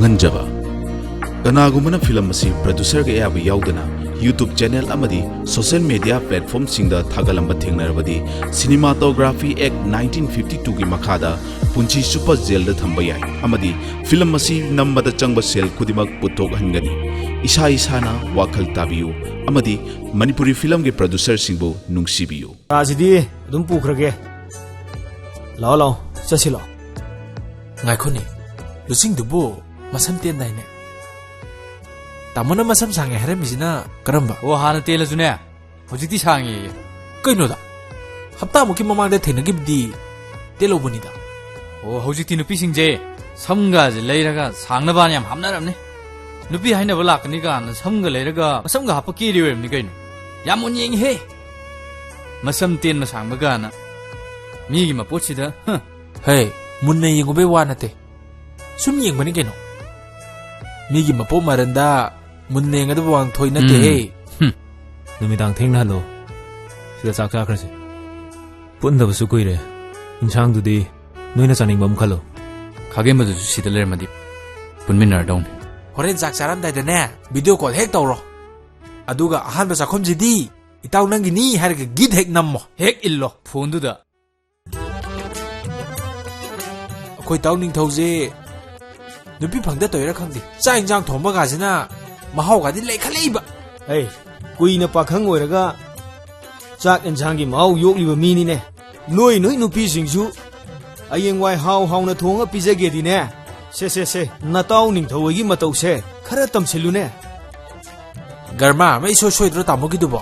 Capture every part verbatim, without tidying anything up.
ꯈꯟꯖꯕ꯫ ꯀꯅꯥꯒꯨꯝꯕꯅ ꯐꯤꯂꯝ ꯑꯁꯤ ꯄ꯭ꯔꯗ꯭ꯌꯨꯁꯔꯒꯤ ꯑꯌꯥꯕ ꯌꯥꯎꯗꯅ YouTube ꯆꯦꯅꯦꯜ ꯑꯃꯗꯤ ꯁꯣꯁꯤꯌꯦꯜ ꯃꯤꯗꯤꯌꯥ ꯄ꯭ꯂꯦꯠꯐꯣꯔꯝꯁꯤꯡꯗ ꯊꯥꯒꯠꯂꯝꯕ ꯊꯦꯡꯅꯔꯕꯗꯤ, Cinematography Act nineteen fifty twoꯒꯤ ꯃꯈꯥꯗ ꯄꯨꯟꯁꯤ ꯆꯨꯞꯄ ꯖꯦꯜꯗ ꯊꯝꯕ ꯌꯥꯏ ꯑꯃꯗꯤ ꯐꯤꯂꯝ ꯑꯁꯤ ꯅꯝꯕꯗ ꯆꯪꯕ ꯁꯦꯜ ꯈꯨꯗꯤꯡꯃꯛ ꯄꯨꯊꯣꯛꯍꯟꯒꯅꯤ꯫ ꯏꯁꯥ ꯏꯁꯥꯅ ꯋꯥꯈꯜ ꯇꯥꯕꯤꯌꯨ ꯑꯃꯗꯤ ꯃꯅꯤꯄꯨꯔꯤ ꯐꯤꯂꯝꯒꯤ ꯄ꯭ꯔꯗ꯭ꯌꯨꯁꯔꯁꯤꯡꯕꯨ ꯅꯨꯡꯁꯤꯕꯤꯌꯨ꯫ ꯆꯥꯁꯤꯗꯤ ꯑꯗꯨꯝ ꯄꯨꯈ꯭ꯔꯒꯦ꯫ ꯂꯥꯛꯑꯣ, ꯂꯥꯛꯑꯣ, ꯆꯠꯁꯤ ꯂꯥꯛꯑꯣ꯫ ꯉꯥꯏꯈꯣꯅꯦ, ꯂꯨꯆꯤꯡꯗꯨꯕꯨ ꯃꯁꯝ ꯇꯦꯟꯗꯥꯏꯅꯦ? ꯇꯥꯃꯣꯅ ꯃꯁꯝ ꯁꯥꯡꯉꯦ ꯍꯥꯏꯔꯝꯃꯤꯁꯤꯅ ꯀꯔꯝꯕ? ꯑꯣ, ꯍꯥꯟꯅ ꯇꯦꯜꯂꯁꯨꯅꯦ, ꯍꯧꯖꯤꯛꯇꯤ ꯁꯥꯡꯉꯦꯌꯦ꯫ ꯀꯩꯅꯣꯗ? ꯍꯞꯇꯥꯃꯨꯛꯀꯤ ꯃꯃꯥꯡꯗ ꯊꯦꯡꯅꯈꯤꯕꯗꯤ ꯇꯦꯜꯍꯧꯕꯅꯤꯗ꯫ ꯑꯣ, ꯍꯧꯖꯤꯛꯇꯤ ꯅꯨꯄꯤꯁꯤꯡꯁꯦ ꯁꯝꯒꯁꯦ ꯂꯩꯔꯒ ꯁꯥꯡꯅꯕꯅ ꯌꯥꯝ ꯍꯥꯞꯅꯔꯝꯅꯤ꯫ ꯅꯨꯄꯤ ꯍꯥꯏꯅꯕ ꯂꯥꯛꯀꯅꯤ ꯀꯥꯟꯗ ꯁꯝꯒ ꯂꯩꯔꯒ ꯃꯁꯝꯒ ꯍꯥꯞꯄ ꯀꯦꯔꯤ ꯑꯣꯏꯔꯝꯅꯤ ꯀꯩꯅꯣ꯫ ꯌꯥꯝ ꯃꯨꯟ ꯌꯦꯡꯉꯤꯍꯦ꯫ ꯃꯁꯝ ꯇꯦꯟꯕ ꯁꯥꯡꯕ ꯀꯥꯟꯅ ꯃꯤꯒꯤ ꯃꯄꯣꯠꯁꯤꯗ, ꯍ꯫ ꯍꯦ, ꯃꯨꯟꯅ ꯌꯦꯡꯉꯨꯕꯩ ꯋꯥ ꯅꯠꯇꯦ꯫ ꯁꯨꯝ ꯌꯦꯡꯕꯅꯤ ꯀꯩꯅꯣ꯫ ꯃꯤꯒꯤ ꯃꯄꯣꯠ ꯃꯔꯟꯗ ꯃꯨꯟꯅ ꯌꯦꯡꯒꯗꯕ ꯋꯥꯡꯊꯣꯏ ꯅꯠꯇꯦꯍꯦ꯫ ꯎꯝ꯫ ꯍꯨꯝ꯫ ꯅꯨꯃꯤꯗꯥꯡ ꯊꯦꯡꯅ ꯍꯜꯂꯣ꯫ ꯁꯤꯗ ꯆꯥꯛ ꯆꯥꯈ꯭ꯔꯁꯤ꯫ ꯄꯨꯟꯗꯕꯁꯨ ꯀꯨꯏꯔꯦ꯫ ꯏꯟꯁꯥꯡꯗꯨꯗꯤ ꯅꯣꯏꯅ ꯆꯥꯅꯤꯡꯕ ꯑꯃ ꯈꯜꯂꯣ꯫ ꯈꯥꯒꯦꯝꯕꯗꯨꯁꯨ ꯁꯤꯗ ꯂꯩꯔꯝꯃꯗꯤ ꯄꯨꯟꯃꯤꯟꯅꯔꯗꯧꯅꯤ꯫ ꯍꯣꯔꯦꯟ ꯆꯥꯛ ꯆꯥꯔꯝꯗꯥꯏꯗꯅꯦ, ꯚꯤꯗꯤꯑꯣ ꯀꯣꯜ ꯍꯦꯛ ꯇꯧꯔꯣ꯫ ꯑꯗꯨꯒ ꯑꯍꯥꯟꯕ ꯆꯥꯛꯈꯨꯝꯁꯤꯗꯤ ꯏꯇꯥꯎ ꯅꯪꯒꯤꯅꯤ ꯍꯥꯏꯔꯒ ꯒꯤꯠ ꯍꯦꯛ ꯅꯝꯃꯣ, ꯍꯦꯛ ꯏꯜꯂꯣ꯫ ꯐꯣꯟꯗꯨꯗ꯫ ꯑꯩꯈꯣꯏ ꯇꯥꯎ ꯅꯤꯡꯊꯧꯁꯦ ꯅꯨꯄꯤ ꯐꯪꯗ ꯇꯧꯔꯤꯔꯥ ꯈꯪꯗꯦ, ꯆꯥꯛ ꯏꯟꯁꯥꯡ ꯊꯣꯡꯕꯒꯥꯁꯤꯅ ꯃꯍꯥꯎꯒꯗꯤ ꯂꯩꯈꯠꯂꯛꯏꯕ꯫ ꯍꯩ, ꯀꯨꯏꯅ ꯄꯥꯈꯪ ꯑꯣꯏꯔꯒ ꯆꯥꯛ ꯏꯟꯁꯥꯡꯒꯤ ꯃꯍꯥꯎ ꯌꯣꯛꯂꯤꯕ ꯃꯤꯅꯤꯅꯦ꯫ ꯅꯣꯏ ꯅꯣꯏ ꯅꯨꯄꯤꯁꯤꯡꯁꯨ ꯍꯌꯦꯡꯋꯥꯏ ꯍꯥꯎ ꯍꯥꯎꯅ ꯊꯣꯡꯉ ꯄꯤꯖꯒꯦꯗꯤꯅꯦ꯫ ꯁꯦ, ꯁꯦ, ꯁꯦ, ꯅꯇꯥꯎ ꯅꯤꯡꯊꯧ ꯍꯣꯏꯒꯤ ꯃꯇꯧꯁꯦ ꯈꯔ ꯇꯝꯁꯤꯜꯂꯨꯅꯦ꯫ ꯒꯔꯃꯥ ꯑꯃ ꯏꯁꯣꯏ ꯁꯣꯏꯗ꯭ꯔꯣ ꯇꯥꯃꯣꯒꯤꯗꯨꯕꯣ?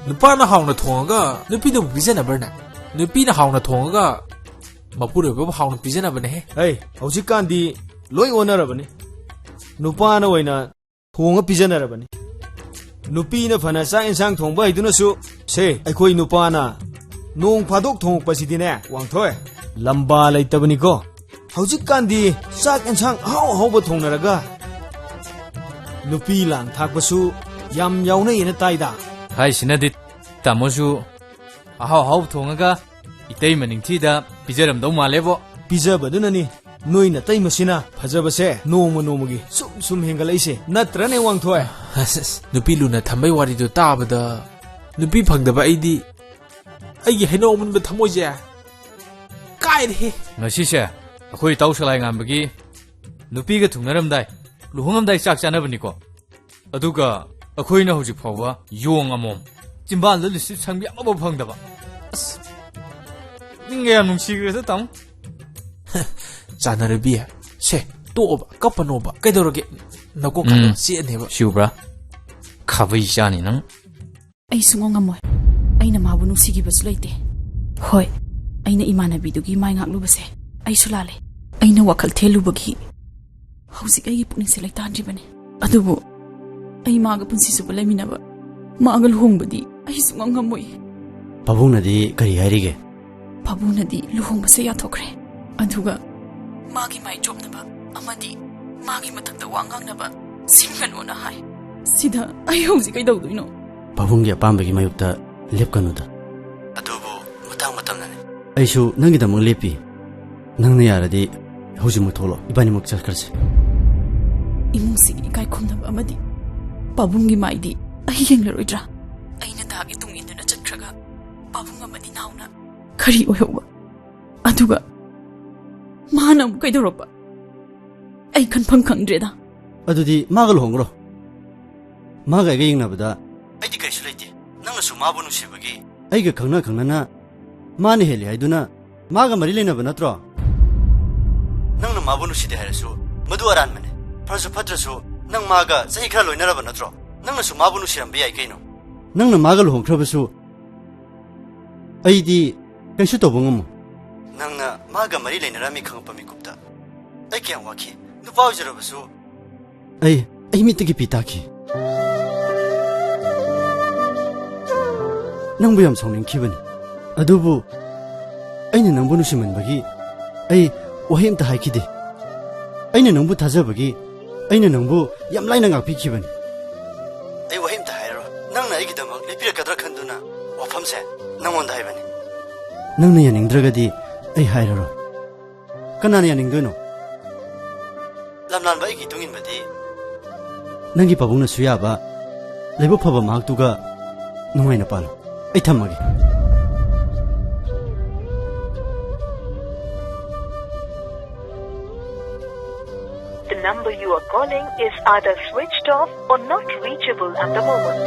ꯅꯨꯄꯥꯅ ꯍꯥꯎꯅ ꯊꯣꯡꯉꯒ ꯅꯨꯄꯤꯗꯕꯨ ꯄꯤꯖꯅꯕ꯭ꯔꯅꯦ? ꯅꯨꯄꯤꯅ ꯍꯥꯎꯅ ꯊꯣꯡꯉꯒ ꯃꯄꯨꯔꯣꯏꯕꯕꯨ ꯍꯥꯎꯅ ꯄꯤꯖꯅꯕꯅꯦꯍꯦ꯫ ꯍꯩ, ꯍꯧꯖꯤꯛꯀꯥꯟꯗꯤ ꯂꯣꯏ ꯑꯣꯟꯅꯔꯕꯅꯤ꯫ ꯅꯨꯄꯥꯅ ꯑꯣꯏꯅ ꯊꯣꯡꯉ ꯄꯤꯖꯅꯔꯕꯅꯤ꯫ ꯅꯨꯄꯤꯅ ꯐꯅ ꯆꯥꯛ ꯏꯟꯁꯥꯡ ꯊꯣꯡꯕ ꯍꯩꯗꯨꯅꯁꯨ, ꯁꯦ, ꯑꯩꯈꯣꯏ ꯅꯨꯄꯥꯅ ꯅꯣꯡ ꯐꯥꯗꯣꯛ ꯊꯣꯡꯉꯛꯄꯁꯤꯗꯤꯅꯦ, ꯋꯥꯡꯊꯣꯏ, ꯂꯝꯕꯥ ꯂꯩꯇꯕꯅꯤꯀꯣ꯫ ꯍꯧꯖꯤꯛꯀꯥꯟꯗꯤ ꯆꯥꯛ ꯏꯟꯁꯥꯡ ꯑꯍꯥꯎ ꯑꯍꯥꯎꯕ ꯊꯣꯡꯅꯔꯒ ꯅꯨꯄꯤ ꯂꯥꯡ ꯊꯥꯛꯄꯁꯨ ꯌꯥꯝ ꯌꯥꯎꯅꯩꯌꯦꯅ ꯇꯥꯏꯗ꯫ ꯍꯥꯏꯁꯤꯅꯗꯤ ꯇꯥꯃꯣꯁꯨ ꯑꯍꯥꯎ ꯑꯍꯥꯎꯕ ꯊꯣꯡꯉꯒ ꯏꯇꯩꯃ ꯅꯤꯡꯊꯤꯗ ꯄꯤꯖꯔꯝꯗꯧ ꯃꯥꯜꯂꯦꯕꯣ꯫ ꯄꯤꯖꯕꯗꯨꯅꯅꯤ ꯅꯣꯏ ꯅꯇꯩꯃꯁꯤꯅ ꯐꯖꯕꯁꯦ ꯅꯣꯡꯃ ꯅꯣꯡꯃꯒꯤ ꯁꯨꯝ ꯁꯨꯝ ꯍꯦꯟꯒꯠꯂꯛꯏꯁꯦ ꯅꯠꯇ꯭ꯔꯅꯦ, ꯋꯥꯡꯊꯣꯏ? ꯑꯁ, ꯑꯁ, ꯅꯨꯄꯤ ꯂꯨꯅ ꯊꯝꯕꯩ ꯋꯥꯔꯤꯗꯣ ꯇꯥꯕꯗ ꯅꯨꯄꯤ ꯐꯪꯗꯕ ꯑꯩꯗꯤ ꯑꯩꯒꯤ ꯍꯩꯅꯧ ꯑꯃꯨꯟꯕ ꯊꯃꯣꯏꯁꯦ ꯀꯥꯏꯔꯦꯍꯦ꯫ ꯉꯁꯤꯁꯦ ꯑꯩꯈꯣꯏ ꯏꯇꯥꯎ ꯁꯂꯥꯏ ꯉꯥꯟꯕꯒꯤ ꯅꯨꯄꯤꯒ ꯊꯨꯡꯅꯔꯝꯗꯥꯏ, ꯂꯨꯍꯣꯡꯉꯝꯗꯥꯏ ꯆꯥꯛ ꯆꯥꯅꯕꯅꯤꯀꯣ꯫ ꯑꯗꯨꯒ ꯑꯩꯈꯣꯏꯅ ꯍꯧꯖꯤꯛ ꯐꯥꯎꯕ ꯌꯣꯡ ꯑꯃꯣꯝ, ꯆꯤꯝꯕꯥꯜꯗ ꯂꯤꯞꯁꯇꯤꯛ ꯁꯪꯕꯤ ꯑꯃꯐꯥꯎ ꯐꯪꯗꯕ꯫ ꯑꯁ, ꯅꯤꯡꯒ ꯌꯥꯝ ꯅꯨꯡꯁꯤꯈ꯭ꯔꯦꯗ, ꯇꯥꯃꯣ꯫ ꯆꯥꯟꯅꯔꯕꯤ, ꯁꯦ, ꯇꯣꯛꯑꯣꯕ, ꯀꯞꯄꯅꯣꯕ, ꯀꯩꯗꯧꯔꯒꯦ? ꯅꯀꯣꯛ ꯀꯥꯏꯗꯣ ꯎꯝ꯫ ꯆꯤꯛꯑꯅꯦꯕ꯫ ꯁꯤꯎꯕ꯭ꯔꯥ? ꯈꯥꯕꯩ ꯆꯥꯅꯤ ꯅꯪ꯫ ꯑꯩ ꯁꯨꯡꯉꯝ ꯉꯝꯃꯣꯏ꯫ ꯑꯩꯅ ꯃꯥꯕꯨ ꯅꯨꯡꯁꯤꯈꯤꯕꯁꯨ ꯂꯩꯇꯦ꯫ ꯍꯣꯏ, ꯑꯩꯅ ꯏꯃꯥꯟꯅꯕꯤꯗꯨꯒꯤ ꯃꯥꯏ ꯉꯥꯛꯂꯨꯕꯁꯦ ꯑꯩꯁꯨ ꯂꯥꯜꯂꯦ꯫ ꯑꯩꯅ ꯋꯥꯈꯜ ꯊꯦꯜꯂꯨꯕꯒꯤ ꯍꯧꯖꯤꯛ ꯑꯩꯒꯤ ꯄꯨꯛꯅꯤꯡꯁꯦ ꯂꯩꯇꯥꯟꯗ꯭ꯔꯤꯕꯅꯤ꯫ ꯑꯗꯨꯕꯨ ꯑꯩ ꯃꯥꯒ ꯄꯨꯟꯁꯤ ꯆꯨꯞꯄ ꯂꯩꯃꯤꯟꯅꯕ, ꯃꯥꯒ ꯂꯨꯍꯣꯡꯕꯗꯤ ꯑꯩ ꯁꯨꯡꯉꯝ ꯉꯝꯃꯣꯏ꯫ ꯄꯥꯕꯨꯡꯅꯗꯤ ꯀꯔꯤ ꯍꯥꯏꯔꯤꯒꯦ? ꯄꯥꯕꯨꯡꯅꯗꯤ ꯂꯨꯍꯣꯡꯕꯁꯦ ꯌꯥꯊꯣꯛꯈ꯭ꯔꯦ꯫ ꯑꯗꯨꯒ ꯃꯥꯒꯤ ꯃꯥꯏ ꯆꯣꯞꯅꯕ ꯑꯃꯗꯤ ꯃꯥꯒꯤ ꯃꯊꯛꯇ ꯋꯥ ꯉꯥꯡꯅꯕ ꯁꯤꯟꯒꯅꯣꯅ ꯍꯥꯏ꯫ ꯁꯤꯗ ꯑꯩ ꯍꯧꯖꯤꯛ ꯀꯩꯗꯧꯗꯣꯏꯅꯣ? ꯄꯥꯕꯨꯡꯒꯤ ꯑꯄꯥꯝꯕꯒꯤ ꯃꯥꯌꯣꯛꯇ ꯂꯦꯞꯀꯅꯨꯗ꯫ ꯑꯗꯨꯕꯨ ꯃꯇꯥꯡ ꯃꯇꯝꯅꯅꯦ꯫ ꯑꯩꯁꯨ ꯅꯪꯒꯤꯗꯃꯛ ꯂꯦꯞꯄꯤ꯫ ꯅꯪꯅ ꯌꯥꯔꯗꯤ ꯍꯧꯖꯤꯛꯃꯛ ꯊꯣꯛꯂꯛꯑꯣ, ꯏꯕꯥꯅꯤꯃꯛ ꯆꯠꯈ꯭ꯔꯁꯤ꯫ ꯏꯃꯨꯡꯁꯤꯒꯤ ꯏꯀꯥꯏ ꯈꯨꯝꯅꯕ ꯑꯃꯗꯤ ꯄꯥꯕꯨꯡꯒꯤ ꯃꯥꯏꯗꯤ ꯑꯩ ꯌꯦꯡꯂꯔꯣꯏꯗ꯭ꯔꯥ? ꯑꯩꯅ ꯗꯥꯒꯤ ꯇꯨꯡ ꯏꯟꯗꯨꯅ ꯆꯠꯈ꯭ꯔꯒ ꯄꯥꯕꯨꯡ ꯑꯃꯗꯤ ꯅꯥꯎꯅ ꯀꯔꯤ ꯑꯣꯏꯍꯧꯕ? ꯑꯗꯨꯒ ꯃꯥꯅ ꯑꯃꯨꯛ ꯀꯩꯗꯧꯔꯛꯄ? ꯑꯩ ꯈꯟꯐꯝ ꯈꯪꯗ꯭ꯔꯦꯗ꯫ ꯑꯗꯨꯗꯤ ꯃꯥꯒ ꯂꯨꯍꯣꯡꯈ꯭ꯔꯣ꯫ ꯃꯥꯒ ꯑꯩꯒ ꯌꯦꯡꯅꯕꯗ ꯑꯩꯗꯤ ꯀꯔꯤꯁꯨ ꯂꯩꯇꯦ꯫ ꯅꯪꯅꯁꯨ ꯃꯥꯕꯨ ꯅꯨꯡꯁꯤꯕꯒꯤ ꯑꯩꯒ ꯈꯪꯅ ꯈꯪꯅꯅ ꯃꯥꯅ ꯍꯦꯜꯂꯤ ꯍꯥꯏꯗꯨꯅ ꯃꯥꯒ ꯃꯔꯤ ꯂꯩꯅꯕ ꯅꯠꯇ꯭ꯔꯣ? ꯅꯪꯅ ꯃꯥꯕꯨ ꯅꯨꯡꯁꯤꯗꯦ ꯍꯥꯏꯔꯁꯨ ꯃꯗꯨ ꯑꯔꯥꯟꯕꯅꯦ꯫ ꯐꯔꯁꯨ ꯐꯠꯇ꯭ꯔꯁꯨ ꯅꯪ ꯃꯥꯒ ꯆꯍꯤ ꯈꯔ ꯂꯣꯏꯅꯔꯕ ꯅꯠꯇ꯭ꯔꯣ? ꯅꯪꯅꯁꯨ ꯃꯥꯕꯨ ꯅꯨꯡꯁꯤꯔꯝꯕ ꯌꯥꯏ ꯀꯩꯅꯣ꯫ ꯅꯪꯅ ꯃꯥꯒ ꯂꯨꯍꯣꯡꯈ꯭ꯔꯕꯁꯨ ꯑꯩꯗꯤ ꯀꯩꯁꯨ ꯇꯧꯕ ꯉꯝꯃꯣꯏ꯫ ꯅꯪꯅ ꯃꯥꯒ ꯃꯔꯤ ꯂꯩꯅꯔꯝꯃꯤ ꯈꯪꯉꯛꯄ ꯃꯤꯀꯨꯞꯇ ꯑꯩ ꯀꯌꯥꯝ ꯋꯥꯈꯤ꯫ ꯅꯨꯄꯥ ꯑꯣꯏꯖꯔꯕꯁꯨ ꯑꯩ, ꯑꯩ ꯃꯤꯠꯇꯒꯤ ꯄꯤ ꯇꯥꯈꯤ꯫ ꯅꯪꯕꯨ ꯌꯥꯝ ꯁꯥꯎꯅꯤꯡꯈꯤꯕꯅꯤ꯫ ꯑꯗꯨꯕꯨ ꯑꯩꯅ ꯅꯪꯕꯨ ꯅꯨꯡꯁꯤꯃꯟꯕꯒꯤ ꯑꯩ ꯋꯥꯍꯩ ꯑꯝꯇ ꯍꯥꯏꯈꯤꯗꯦ꯫ ꯑꯩꯅ ꯅꯪꯕꯨ ꯊꯥꯖꯕꯒꯤ ꯑꯩꯅ ꯅꯪꯕꯨ ꯌꯥꯝ ꯂꯥꯏꯅ ꯉꯥꯛꯄꯤꯈꯤꯕꯅꯤ꯫ ꯑꯩ ꯋꯥꯍꯩ ꯑꯝꯇ ꯍꯥꯏꯔꯔꯣꯏ꯫ ꯅꯪꯅ ꯑꯩꯒꯤꯗꯃꯛ ꯂꯦꯞꯄꯤꯔꯛꯀꯗ꯭ꯔꯥ ꯈꯟꯗꯨꯅ ꯋꯥꯐꯝꯁꯦ ꯅꯪꯉꯣꯟꯗ ꯍꯥꯏꯕꯅꯤ꯫ ꯅꯪꯅ ꯌꯥꯅꯤꯡꯗ꯭ꯔꯒꯗꯤ ꯑꯩ ꯍꯥꯏꯔꯔꯣꯏ꯫ ꯀꯅꯥꯅ ꯌꯥꯅꯤꯡꯗꯣꯏꯅꯣ? ꯂꯝꯂꯥꯟꯕ ꯑꯩꯒꯤ ꯏꯇꯨꯡ ꯏꯟꯕꯗꯤ ꯅꯪꯒꯤ ꯄꯥꯕꯨꯡꯅꯁꯨ ꯌꯥꯕ, ꯂꯥꯏꯕꯛ ꯐꯕ ꯃꯍꯥꯛꯇꯨꯒ ꯅꯨꯡꯉꯥꯏꯅ ꯄꯥꯜꯂꯨ꯫ ꯑꯩ ꯊꯝꯃꯒꯦ꯫ The number you are calling is either switched off or not reachable at the moment.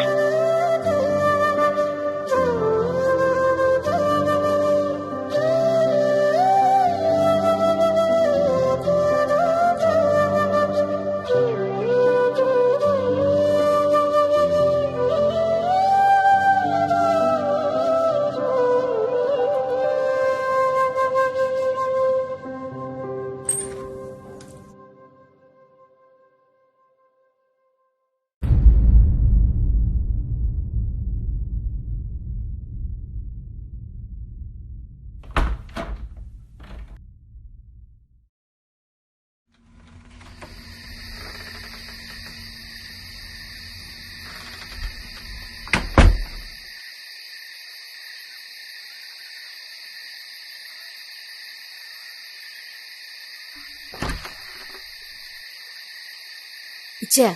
ꯏꯆꯦ,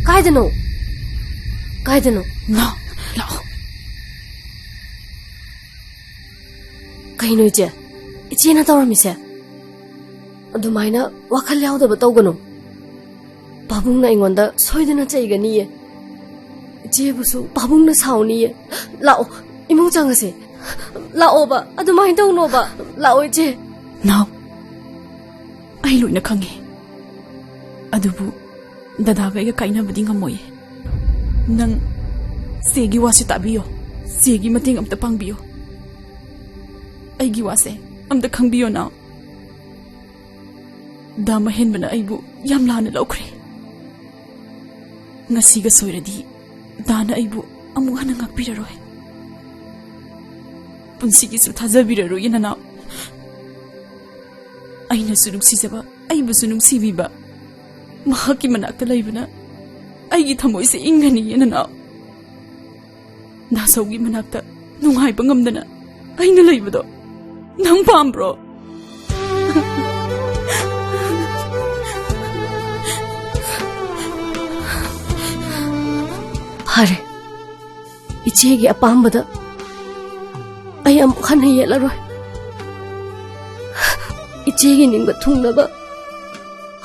ꯀꯥꯏꯗꯅꯣ? ꯀꯥꯏꯗꯅꯣ? ꯂꯥꯛꯑꯣ, ꯂꯥꯛꯑꯣ꯫ ꯀꯩꯅꯣ ꯏꯆꯦ? ꯏꯆꯦꯅ ꯇꯧꯔꯝꯃꯤꯁꯦ? ꯑꯗꯨꯃꯥꯏꯅ ꯋꯥꯈꯜ ꯌꯥꯎꯗꯕ ꯇꯧꯒꯅꯨ꯫ ꯄꯥꯕꯨꯡꯅ ꯑꯩꯉꯣꯟꯗ ꯁꯣꯏꯗꯅ ꯆꯩꯒꯅꯤꯌꯦ꯫ ꯏꯆꯦꯕꯨꯁꯨ ꯄꯥꯕꯨꯡꯅ ꯁꯥꯎꯅꯤꯌꯦ꯫ ꯂꯥꯛꯑꯣ, ꯏꯃꯨꯡ ꯆꯪꯉꯁꯦ꯫ ꯂꯥꯛꯑꯣꯕ, ꯑꯗꯨꯃꯥꯏꯅ ꯇꯧꯅꯣꯕ꯫ ꯂꯥꯛꯑꯣ ꯏꯆꯦ꯫ ꯅꯥꯎ, ꯑꯩ ꯂꯣꯏꯅ ꯈꯪꯉꯤ꯫ ꯑꯗꯨꯕꯨ ꯗꯗꯥꯒ ꯑꯩꯒ ꯀꯥꯏꯅꯕꯗꯤ ꯉꯝꯃꯣꯏꯌꯦ꯫ ꯅꯪ ꯆꯦꯒꯤ ꯋꯥꯁꯦ ꯇꯥꯕꯤꯌꯣ꯫ ꯆꯦꯒꯤ ꯃꯇꯦꯡ ꯑꯝꯇ ꯄꯥꯡꯕꯤꯌꯣ꯫ ꯑꯩꯒꯤ ꯋꯥꯁꯦ ꯑꯝꯇ ꯈꯪꯕꯤꯌꯣ ꯅꯥꯎ꯫ ꯗꯥ ꯃꯍꯦꯟꯕꯅ ꯑꯩꯕꯨ ꯌꯥꯝ ꯂꯥꯟꯅ ꯂꯧꯈ꯭ꯔꯦ꯫ ꯉꯁꯤꯒ ꯁꯣꯏꯔꯗꯤ ꯗꯥꯅ ꯑꯩꯕꯨ ꯑꯃꯨꯛ ꯍꯟꯅ ꯉꯥꯛꯄꯤꯔꯔꯣꯏ꯫ ꯄꯨꯟꯁꯤꯒꯤꯁꯨ ꯊꯥꯖꯕꯤꯔꯔꯣꯏ ꯅꯅꯥꯎ꯫ ꯑꯩꯅꯁꯨ ꯅꯨꯡꯁꯤꯖꯕ, ꯑꯩꯕꯨꯁꯨ ꯅꯨꯡꯁꯤꯕꯤꯕ ꯃꯍꯥꯛꯀꯤ ꯃꯅꯥꯛꯇ ꯂꯩꯕꯅ ꯑꯩꯒꯤ ꯊꯃꯣꯏꯁꯦ ꯏꯪꯒꯅꯤꯌꯦ ꯅꯅꯥꯎ꯫ ꯗꯥꯁꯧꯒꯤ ꯃꯅꯥꯛꯇ ꯅꯨꯡꯉꯥꯏꯕ ꯉꯝꯗꯅ ꯑꯩꯅ ꯂꯩꯕꯗꯣ ꯅꯪ ꯄꯥꯝꯕ꯭ꯔꯣ? ꯐꯔꯦ, ꯏꯆꯦꯒꯤ ꯑꯄꯥꯝꯕꯗ ꯑꯩ ꯑꯃꯨꯛ ꯍꯟꯅ ꯌꯦꯠꯂꯔꯣꯏ꯫ ꯏꯆꯦꯒꯤ ꯅꯤꯡꯕ ꯊꯨꯡꯅꯕ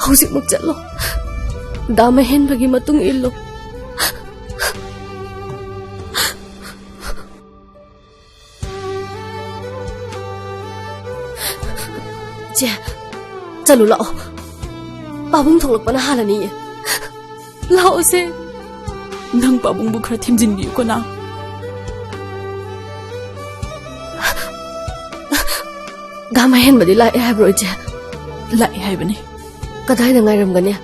ꯍꯧꯖꯤꯛꯃꯛ ꯆꯠꯂꯣ꯫ ꯗꯥ ꯃꯍꯦꯟꯕꯒꯤ ꯃꯇꯨꯡ ꯏꯜꯂꯣ꯫ ꯆꯦ, ꯆꯠꯂꯨ ꯂꯥꯛꯑꯣ꯫ ꯄꯥꯕꯨꯡ ꯊꯣꯛꯂꯛꯄꯅ ꯍꯥꯜꯂꯅꯤꯌꯦ꯫ ꯂꯥꯛꯑꯣꯁꯦ꯫ ꯅꯪ ꯄꯥꯕꯨꯡꯕꯨ ꯈꯔ ꯊꯦꯝꯖꯤꯟꯕꯤꯌꯨꯀꯣ, ꯅꯥꯎ꯫ ꯗꯥ ꯃꯍꯦꯟꯕꯗꯤ ꯂꯥꯛꯑꯦ ꯍꯥꯏꯕ꯭ꯔꯣ, ꯏꯆꯦ? ꯂꯥꯛꯑꯦ ꯍꯥꯏꯕꯅꯤ꯫ ꯀꯗꯥꯏꯗ ꯉꯥꯏꯔꯝꯒꯅꯤ?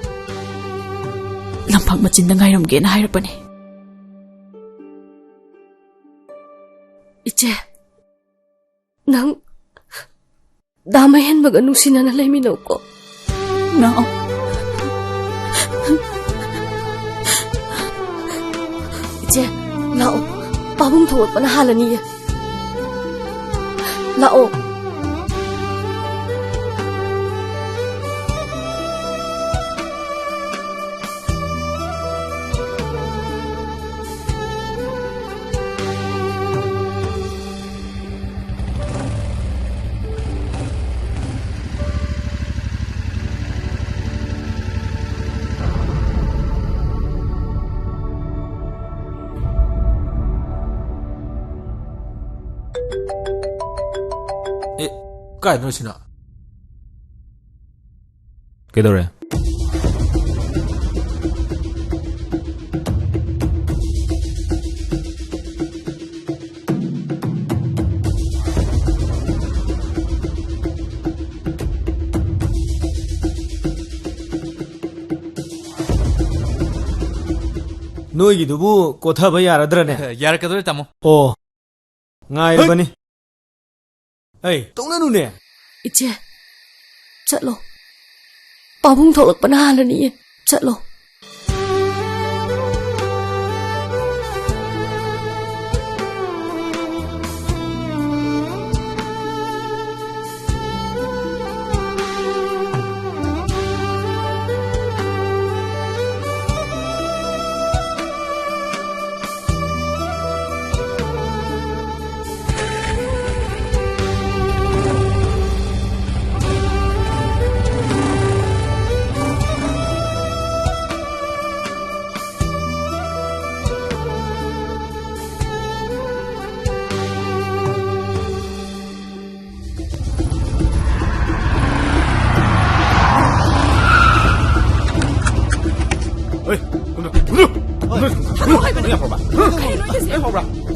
ꯂꯝꯄꯥꯛ ꯃꯆꯤꯟꯗ ꯉꯥꯏꯔꯝꯒꯦꯅ ꯍꯥꯏꯔꯛꯄꯅꯤ꯫ ꯏꯆꯦ, ꯅꯪ ꯗꯥ ꯃꯍꯦꯟꯕꯒ ꯅꯨꯡꯁꯤꯅꯅ ꯂꯩꯃꯤꯟꯅꯧꯀꯣ꯫ ꯅꯥꯎ꯫ ꯏꯆꯦ, ꯂꯥꯛꯑꯣ꯫ ꯄꯥꯕꯨꯡ ꯊꯣꯛꯂꯛꯄꯅ ꯍꯥꯜꯂꯅꯤꯌꯦ꯫ ꯂꯥꯛꯑꯣ꯫ ꯑꯦ, ꯀꯥꯏꯗꯅꯣ ꯁꯤꯅ? ꯀꯩꯗꯧꯔꯦ? ꯅꯣꯏꯒꯤꯗꯨꯕꯨ ꯀꯣꯊꯕ ꯌꯥꯔꯗ꯭ꯔꯅꯦ? ꯌꯥꯔꯛꯀꯗꯧꯔꯦ, ꯇꯥꯃꯣ꯫ ꯑꯣ, ꯉꯥꯏꯔꯕꯅꯤ꯫ ꯑꯩ, ꯇꯧꯅꯅꯨꯅꯦ꯫ ꯏꯆꯦ, ꯆꯠꯂꯣ꯫ ꯄꯥꯕꯨꯡ ꯊꯣꯛꯂꯛꯄꯅ ꯍꯥꯜꯂꯅꯤꯌꯦ꯫ ꯆꯠꯂꯣ꯫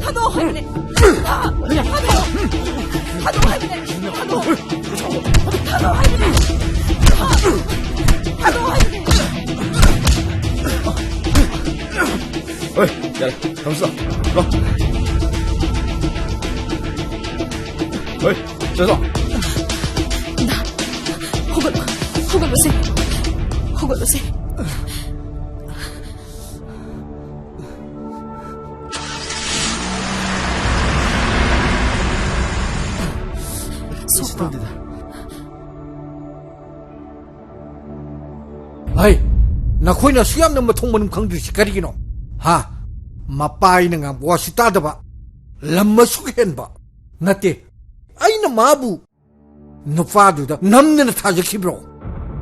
ꯊꯥꯗꯣꯛꯑꯣ ꯍꯥꯏꯕꯅꯦ꯫ ꯊꯥꯗꯣꯛꯑꯣ꯫ ꯊꯥꯗꯣꯛꯑꯣ ꯍꯥꯏꯕꯅꯦ꯫ ꯊꯥꯗꯣꯛꯑꯣ꯫ ꯊꯥꯗꯣꯛꯑꯣ ꯍꯥꯏꯕꯅꯦ꯫ ꯊꯥꯗꯣꯛꯑꯣ ꯍꯥꯏꯕꯅꯦ꯫ ꯍꯣꯏ, ꯌꯥꯔꯦ꯫ ꯊꯝꯃꯁꯤ ꯂꯥꯛꯑꯣ꯫ ꯂꯥꯛꯑꯣ꯫ ꯍꯣꯏ, ꯆꯠꯂꯣ꯫ ꯍꯧꯒꯠꯂꯣ꯫ ꯍꯧꯒꯠꯂꯣꯁꯦ꯫ ꯍꯧꯒꯠꯂꯣꯁꯦ꯫ ꯀꯩꯁꯨ ꯇꯧꯗꯦꯗ꯫ ꯍꯩ, ꯅꯈꯣꯏꯅ ꯑꯁꯨꯛ ꯌꯥꯝꯅ ꯃꯊꯣꯡ ꯃꯔꯝ ꯈꯪꯗ꯭ꯔꯤꯁꯤ ꯀꯔꯤꯒꯤꯅꯣ? ꯍꯥ? ꯃꯄꯥ ꯑꯩꯅ ꯉꯥꯡꯕ ꯋꯥꯁꯨ ꯇꯥꯗꯕ, ꯂꯝ ꯑꯁꯨꯛ ꯍꯦꯟꯕ꯫ ꯅꯠꯇꯦ, ꯑꯩꯅ ꯃꯥꯕꯨ ꯅꯨꯄꯥꯗꯨꯗ ꯅꯝꯗꯅ ꯊꯥꯖꯈꯤꯕ꯭ꯔꯣ?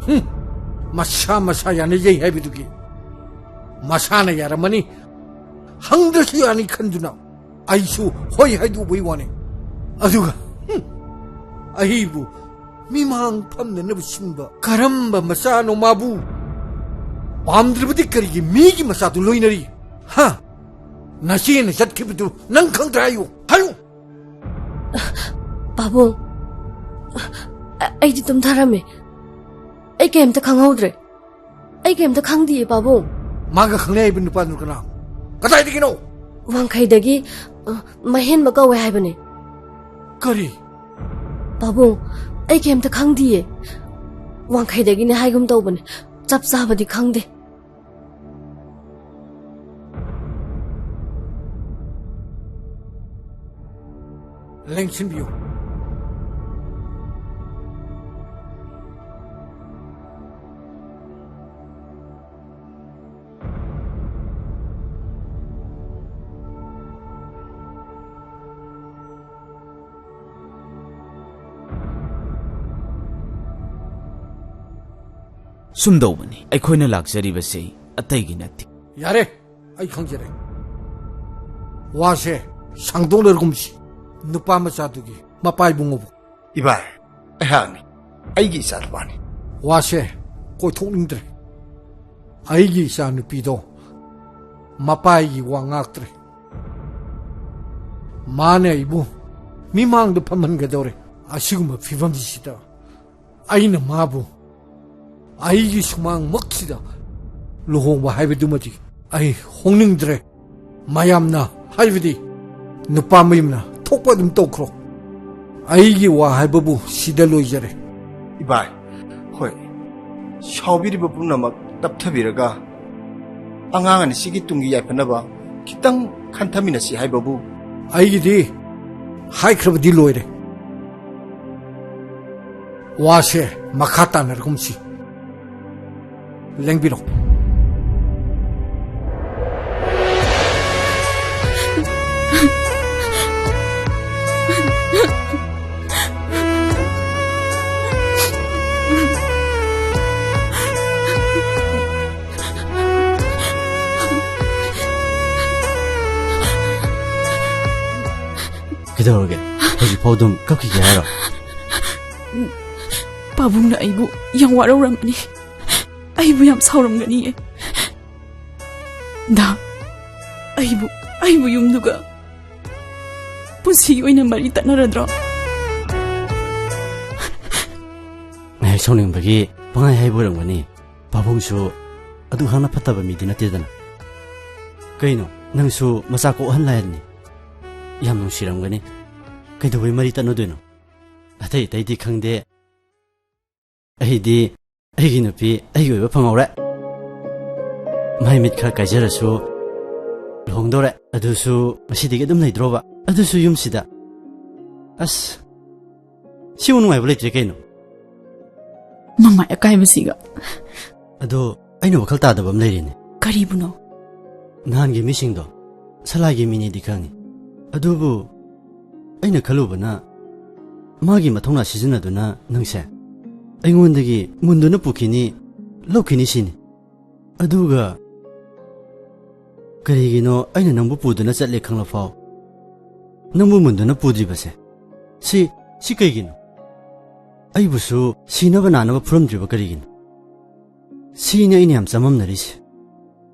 ꯍꯨꯝ, ꯃꯁꯥ ꯃꯁꯥ ꯌꯥꯅꯖꯩ ꯍꯥꯏꯕꯗꯨꯒꯤ ꯃꯁꯥꯅ ꯌꯥꯔꯝꯃꯅꯤ, ꯍꯪꯗ꯭ꯔꯁꯨ ꯌꯥꯅꯤ ꯈꯟꯗꯨꯅ ꯑꯩꯁꯨ ꯍꯣꯏ ꯍꯥꯏꯗꯣꯛꯄꯒꯤ ꯋꯥꯅꯤ꯫ ꯑꯗꯨꯒ, ꯍꯨꯝ, ꯑꯩꯕꯨ ꯃꯤꯃꯥꯡ ꯐꯝꯅꯅꯕ ꯁꯤꯟꯕ ꯀꯔꯝꯕ ꯃꯆꯥꯅꯣ ꯃꯥꯕꯨ? ꯄꯥꯝꯗ꯭ꯔꯕꯗꯤ ꯀꯔꯤꯒꯤ ꯃꯤꯒꯤ ꯃꯆꯥꯗꯨ ꯂꯣꯏꯅꯔꯤ? ꯍꯥ? ꯅꯆꯦꯅ ꯆꯠꯈꯤꯕꯗꯨ ꯅꯪ ꯈꯪꯗ꯭ꯔꯥ? ꯍꯥꯏꯌꯨ, ꯍꯥꯏꯌꯨ! ꯄꯥꯕꯨꯡ, ꯑ-, ꯑꯩꯗꯤ ꯇꯨꯝꯊꯔꯝꯃꯦ꯫ ꯑꯩ ꯀꯩꯝꯇ ꯈꯪꯍꯧꯗ꯭ꯔꯦ꯫ ꯑꯩ ꯀꯩꯝꯇ ꯈꯪꯗꯤꯌꯦ, ꯄꯥꯕꯨꯡ꯫ ꯃꯥꯒ ꯈꯪꯅꯩ ꯍꯥꯏꯕ ꯅꯨꯄꯥꯗꯨꯅ ꯀꯅꯥ? ꯀꯗꯥꯏꯗꯒꯤꯅꯣ? ꯋꯥꯡꯈꯩꯗꯒꯤ, ꯑ, ꯃꯍꯦꯟꯕ ꯀꯧꯋꯦ ꯍꯥꯏꯕꯅꯦ꯫ ꯀꯔꯤ? ꯄꯥꯕꯨꯡ, ꯑꯩ ꯀꯩꯝꯇ ꯈꯪꯗꯤꯌꯦ꯫ ꯋꯥꯡꯈꯩꯗꯒꯤꯅꯦ ꯍꯥꯏꯒꯨꯝ ꯇꯧꯕꯅꯦ꯫ ꯆꯞ ꯆꯥꯕꯗꯤ ꯈꯪꯗꯦ꯫ ꯂꯦꯡꯁꯤꯟꯕꯤꯌꯨ꯫ ꯁꯨꯝꯗꯧꯕꯅꯤ, ꯑꯩꯈꯣꯏꯅ ꯂꯥꯛꯆꯔꯤꯕꯁꯤ ꯑꯇꯩꯒꯤ ꯅꯠꯇꯦ꯫ ꯌꯥꯔꯦ, ꯑꯩ ꯈꯪꯖꯔꯦ꯫ ꯋꯥꯁꯦ ꯁꯥꯡꯗꯣꯛꯅꯔꯒꯨꯝꯁꯤ꯫ ꯅꯨꯄꯥ ꯃꯆꯥꯗꯨꯒꯤ ꯃꯄꯥ ꯏꯕꯨꯡꯉꯣꯕꯨ꯫ ꯏꯕꯥꯏ, ꯑꯩꯍꯥꯛꯅꯤ꯫ ꯑꯩꯒꯤ ꯏꯆꯥ ꯅꯨꯄꯥꯅꯤ꯫ ꯋꯥꯁꯦ ꯀꯣꯏꯊꯣꯛꯅꯤꯡꯗ꯭ꯔꯦ꯫ ꯑꯩꯒꯤ ꯏꯆꯥ ꯅꯨꯄꯤꯗꯣ ꯃꯄꯥꯒꯤ ꯋꯥ ꯉꯥꯛꯇ꯭ꯔꯦ꯫ ꯃꯥꯅ ꯑꯩꯕꯨ ꯃꯤꯃꯥꯡꯗ ꯐꯝꯍꯟꯒꯗꯧꯔꯦ꯫ ꯑꯁꯤꯒꯨꯝꯕ ꯐꯤꯕꯝꯁꯤꯗ ꯑꯩꯅ ꯃꯥꯕꯨ ꯑꯩꯒꯤ ꯁꯨꯃꯥꯡꯃꯛꯁꯤꯗ ꯂꯨꯍꯣꯡꯕ ꯍꯥꯏꯕꯗꯨꯃꯗꯤ ꯑꯩ ꯍꯣꯡꯅꯤꯡꯗ꯭ꯔꯦ꯫ ꯃꯌꯥꯝꯅ ꯍꯥꯏꯕꯗꯤ ꯅꯨꯄꯥ ꯃꯌꯨꯝꯅ ꯊꯣꯛꯄ ꯑꯗꯨꯝ ꯇꯧꯈ꯭ꯔꯣ꯫ ꯑꯩꯒꯤ ꯋꯥ ꯍꯥꯏꯕꯕꯨ ꯁꯤꯗ ꯂꯣꯏꯖꯔꯦ꯫ ꯏꯕꯥꯏ, ꯍꯣꯏ, ꯁꯥꯎꯕꯤꯔꯤꯕ ꯄꯨꯝꯅꯃꯛ ꯇꯞꯊꯕꯤꯔꯒ ꯑꯉꯥꯡ ꯑꯅꯤꯁꯤꯒꯤ ꯇꯨꯡꯒꯤ ꯌꯥꯏꯐꯅꯕ ꯈꯤꯇꯪ ꯈꯟꯊꯃꯤꯟꯅꯁꯤ ꯍꯥꯏꯕꯕꯨ꯫ ꯑꯩꯒꯤꯗꯤ ꯍꯥꯏꯈ꯭ꯔꯕꯗꯤ ꯂꯣꯏꯔꯦ꯫ ꯋꯥꯁꯦ ꯃꯈꯥ ꯇꯥꯅꯔꯒꯨꯝꯁꯤ꯫ ꯂꯦꯡꯕꯤꯔꯣ꯫ ꯀꯩꯗꯧꯔꯒꯦ? ꯍꯧꯖꯤꯛꯐꯥꯎ ꯑꯗꯨꯝ ꯀꯞꯈꯤꯒꯦ ꯍꯥꯏꯔꯣ? ꯄꯥꯕꯨꯡꯅ ꯑꯩꯕꯨ ꯌꯥꯝ ꯋꯥꯔꯧꯔꯝꯒꯅꯤ꯫ ꯑꯩꯕꯨ ꯌꯥꯝ ꯁꯥꯎꯔꯝꯒꯅꯤꯌꯦ꯫ ꯗꯥ, ꯑꯩꯕꯨ, ꯑꯩꯕꯨ ꯌꯨꯝꯗꯨꯒ ꯄꯨꯟꯁꯤꯒꯤ ꯑꯣꯏꯅ ꯃꯔꯤ ꯇꯠꯅꯔꯗ꯭ꯔꯣ? ꯉꯥꯏꯍꯥꯛ ꯁꯥꯎꯅꯤꯡꯕꯒꯤ ꯄꯪꯍꯥꯏ ꯍꯥꯏꯕ ꯑꯣꯏꯔꯝꯒꯅꯤ꯫ ꯄꯥꯕꯨꯡꯁꯨ ꯑꯗꯨꯛ ꯍꯥꯛꯅ ꯐꯠꯇꯕ ꯃꯤꯗꯤ ꯅꯠꯇꯦꯗꯅ꯫ ꯀꯩꯅꯣ, ꯅꯪꯁꯨ ꯃꯆꯥ ꯀꯣꯛꯍꯟ ꯂꯥꯏꯔꯅꯤ? ꯌꯥꯝ ꯅꯨꯡꯁꯤꯔꯝꯒꯅꯤ꯫ ꯀꯩꯗꯧꯕꯩ ꯃꯔꯤ ꯇꯠꯅꯗꯣꯏꯅꯣ? ꯑꯇꯩ ꯑꯇꯩꯗꯤ ꯈꯪꯗꯦ, ꯑꯩꯗꯤ ꯑꯩꯒꯤ ꯅꯨꯄꯤ ꯑꯩꯒꯤ ꯑꯣꯏꯕ ꯐꯪꯍꯧꯔꯦ꯫ ꯃꯥꯏ ꯃꯤꯠ ꯈꯔ ꯀꯥꯏꯖꯔꯁꯨ ꯂꯨꯍꯣꯡꯗꯧꯔꯦ꯫ ꯑꯗꯨꯁꯨ ꯉꯁꯤꯗꯒꯤ ꯑꯗꯨꯝ ꯂꯩꯗ꯭ꯔꯣꯕ? ꯑꯗꯨꯁꯨ ꯌꯨꯝꯁꯤꯗ꯫ ꯑꯁ, ꯁꯤꯕꯨ ꯅꯨꯡꯉꯥꯏꯕ ꯂꯩꯇ꯭ꯔꯦ ꯀꯩꯅꯣ? ꯃꯃꯥꯏ ꯑꯀꯥꯏꯕꯁꯤꯒ꯫ ꯑꯗꯣ ꯑꯩꯅ ꯋꯥꯈꯜ ꯇꯥꯗꯕ ꯑꯃ ꯂꯩꯔꯤꯅꯦ꯫ ꯀꯔꯤꯕꯨꯅꯣ? ꯅꯍꯥꯟꯒꯤ ꯃꯤꯁꯤꯡꯗꯣ ꯁꯂꯥꯏꯒꯤ ꯃꯤꯅꯤꯗꯤ ꯈꯪꯉꯤ, ꯑꯗꯨꯕꯨ ꯑꯩꯅ ꯈꯜꯂꯨꯕꯅ ꯃꯥꯒꯤ ꯃꯊꯧꯅꯥ ꯁꯤꯖꯤꯟꯅꯗꯨꯅ ꯅꯪꯁꯦ ꯑꯩꯉꯣꯟꯗꯒꯤ ꯃꯨꯟꯗꯨꯅ ꯄꯨꯈꯤꯅꯤ, ꯂꯧꯈꯤꯅꯤ ꯁꯤꯅꯤ꯫ ꯑꯗꯨꯒ ꯀꯔꯤꯒꯤꯅꯣ ꯑꯩꯅ ꯅꯪꯕꯨ ꯄꯨꯗꯨꯅ ꯆꯠꯂꯦ ꯈꯪꯂꯐꯥꯎ ꯅꯪꯕꯨ ꯃꯨꯟꯗꯨꯅ ꯄꯨꯗ꯭ꯔꯤꯕꯁꯦ? ꯁꯤ, ꯁꯤ ꯀꯩꯒꯤꯅꯣ? ꯑꯩꯕꯨꯁꯨ ꯁꯤꯅꯕ ꯅꯥꯅꯕ ꯐꯨꯔꯝꯗ꯭ꯔꯤꯕ ꯀꯔꯤꯒꯤꯅꯣ? ꯁꯤꯅꯤ ꯑꯩꯅ ꯌꯥꯝ ꯆꯃꯝꯅꯔꯤꯁꯦ꯫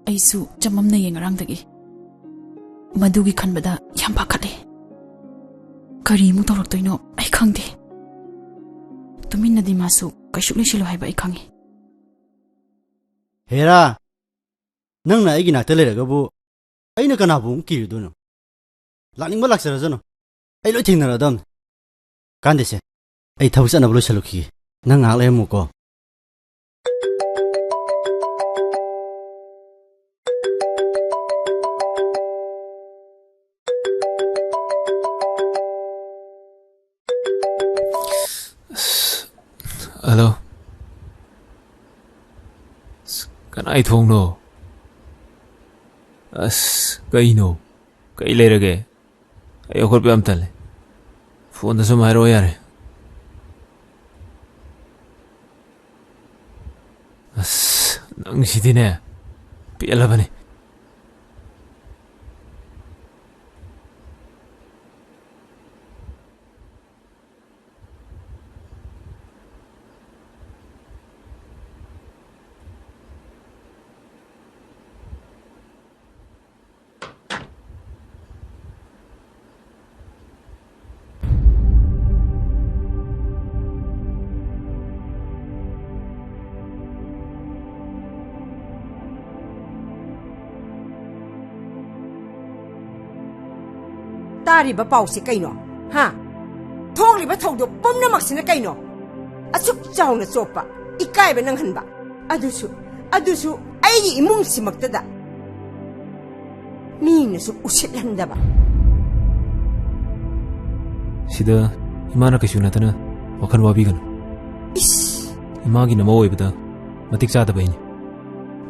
ꯑꯩꯁꯨ ꯆꯃꯝꯅꯩꯌꯦ ꯉꯔꯥꯡꯗꯒꯤ꯫ ꯃꯗꯨꯒꯤ ꯈꯟꯕꯗ ꯌꯥꯝ ꯄꯥꯈꯠꯂꯦ꯫ ꯀꯔꯤꯃꯨꯛ ꯇꯧꯔꯛꯇꯣꯏꯅꯣ ꯑꯩ ꯈꯪꯗꯦ꯫ ꯇꯨꯃꯤꯟꯅꯗꯤ ꯃꯥꯁꯨ ꯀꯩꯁꯨ ꯂꯩꯁꯤꯜꯂꯣ ꯍꯥꯏꯕ ꯑꯩ ꯈꯪꯉꯤ꯫ ꯍꯦꯔꯥ, ꯅꯪꯅ ꯑꯩꯒꯤ ꯅꯥꯛꯇ ꯂꯩꯔꯒꯕꯨ ꯑꯩꯅ ꯀꯅꯥꯕꯨ ꯑꯃꯨꯛ ꯀꯤꯔꯨꯗꯣꯏꯅꯣ? ꯂꯥꯛꯅꯤꯡꯕ ꯂꯥꯛꯆꯔꯖꯅꯨ, ꯑꯩ ꯂꯣꯏ ꯊꯦꯡꯅꯔꯛꯑꯗꯕꯅꯤ꯫ ꯀꯥꯟꯗꯦꯁꯦ, ꯑꯩ ꯊꯕꯛ ꯆꯠꯅꯕ ꯂꯣꯏꯁꯤꯜꯂꯨꯈꯤꯒꯦ꯫ ꯅꯪ ꯉꯥꯏꯍꯥꯛ ꯂꯩꯔꯝꯃꯨꯀꯣ꯫ ꯑꯁ, ꯍꯜꯂꯣ꯫ ꯑꯁ, ꯀꯅꯥꯏ ꯊꯣꯡꯅꯣ? ꯑꯁ, ꯀꯩꯅꯣ? ꯀꯩ ꯂꯩꯔꯒꯦ? ꯑꯩ ꯍꯧꯒꯠꯄ ꯌꯥꯝ ꯇꯜꯂꯦ꯫ ꯐꯣꯟꯗ ꯁꯨꯝ ꯍꯥꯏꯔꯛꯑꯣ ꯌꯥꯔꯦ꯫ ꯑꯁ, ꯅꯪꯁꯤꯗꯤꯅꯦ, ꯄꯦꯜꯂꯕꯅꯤ꯫ ꯇꯥꯔꯤꯕ ꯄꯥꯎꯁꯤ ꯀꯩꯅꯣ? ꯍꯥ? ꯊꯣꯛꯂꯤꯕ ꯊꯧꯗꯣꯛ ꯄꯨꯝꯅꯃꯛꯁꯤꯅ ꯀꯩꯅꯣ? ꯑꯁꯨꯛ ꯆꯥꯎꯅ ꯆꯣꯞꯄ, ꯏꯀꯥꯏꯕ ꯅꯪꯍꯟꯕ, ꯑꯗꯨꯁꯨ, ꯑꯗꯨꯁꯨ ꯑꯩꯒꯤ ꯏꯃꯨꯡꯁꯤꯃꯛꯇꯗ꯫ ꯃꯤꯅꯁꯨ ꯎꯁꯤꯠꯍꯟꯗꯕ꯫ ꯁꯤꯗ ꯏꯃꯥꯅ ꯀꯩꯁꯨ ꯅꯠꯇꯅ ꯋꯥꯈꯜ ꯋꯥꯕꯤꯒꯅꯨ꯫ ꯏꯁ! ꯏꯃꯥꯒꯤ ꯅꯃꯧ ꯑꯣꯏꯕꯗ ꯃꯇꯤꯛ ꯆꯥꯗꯕꯩꯅꯤ꯫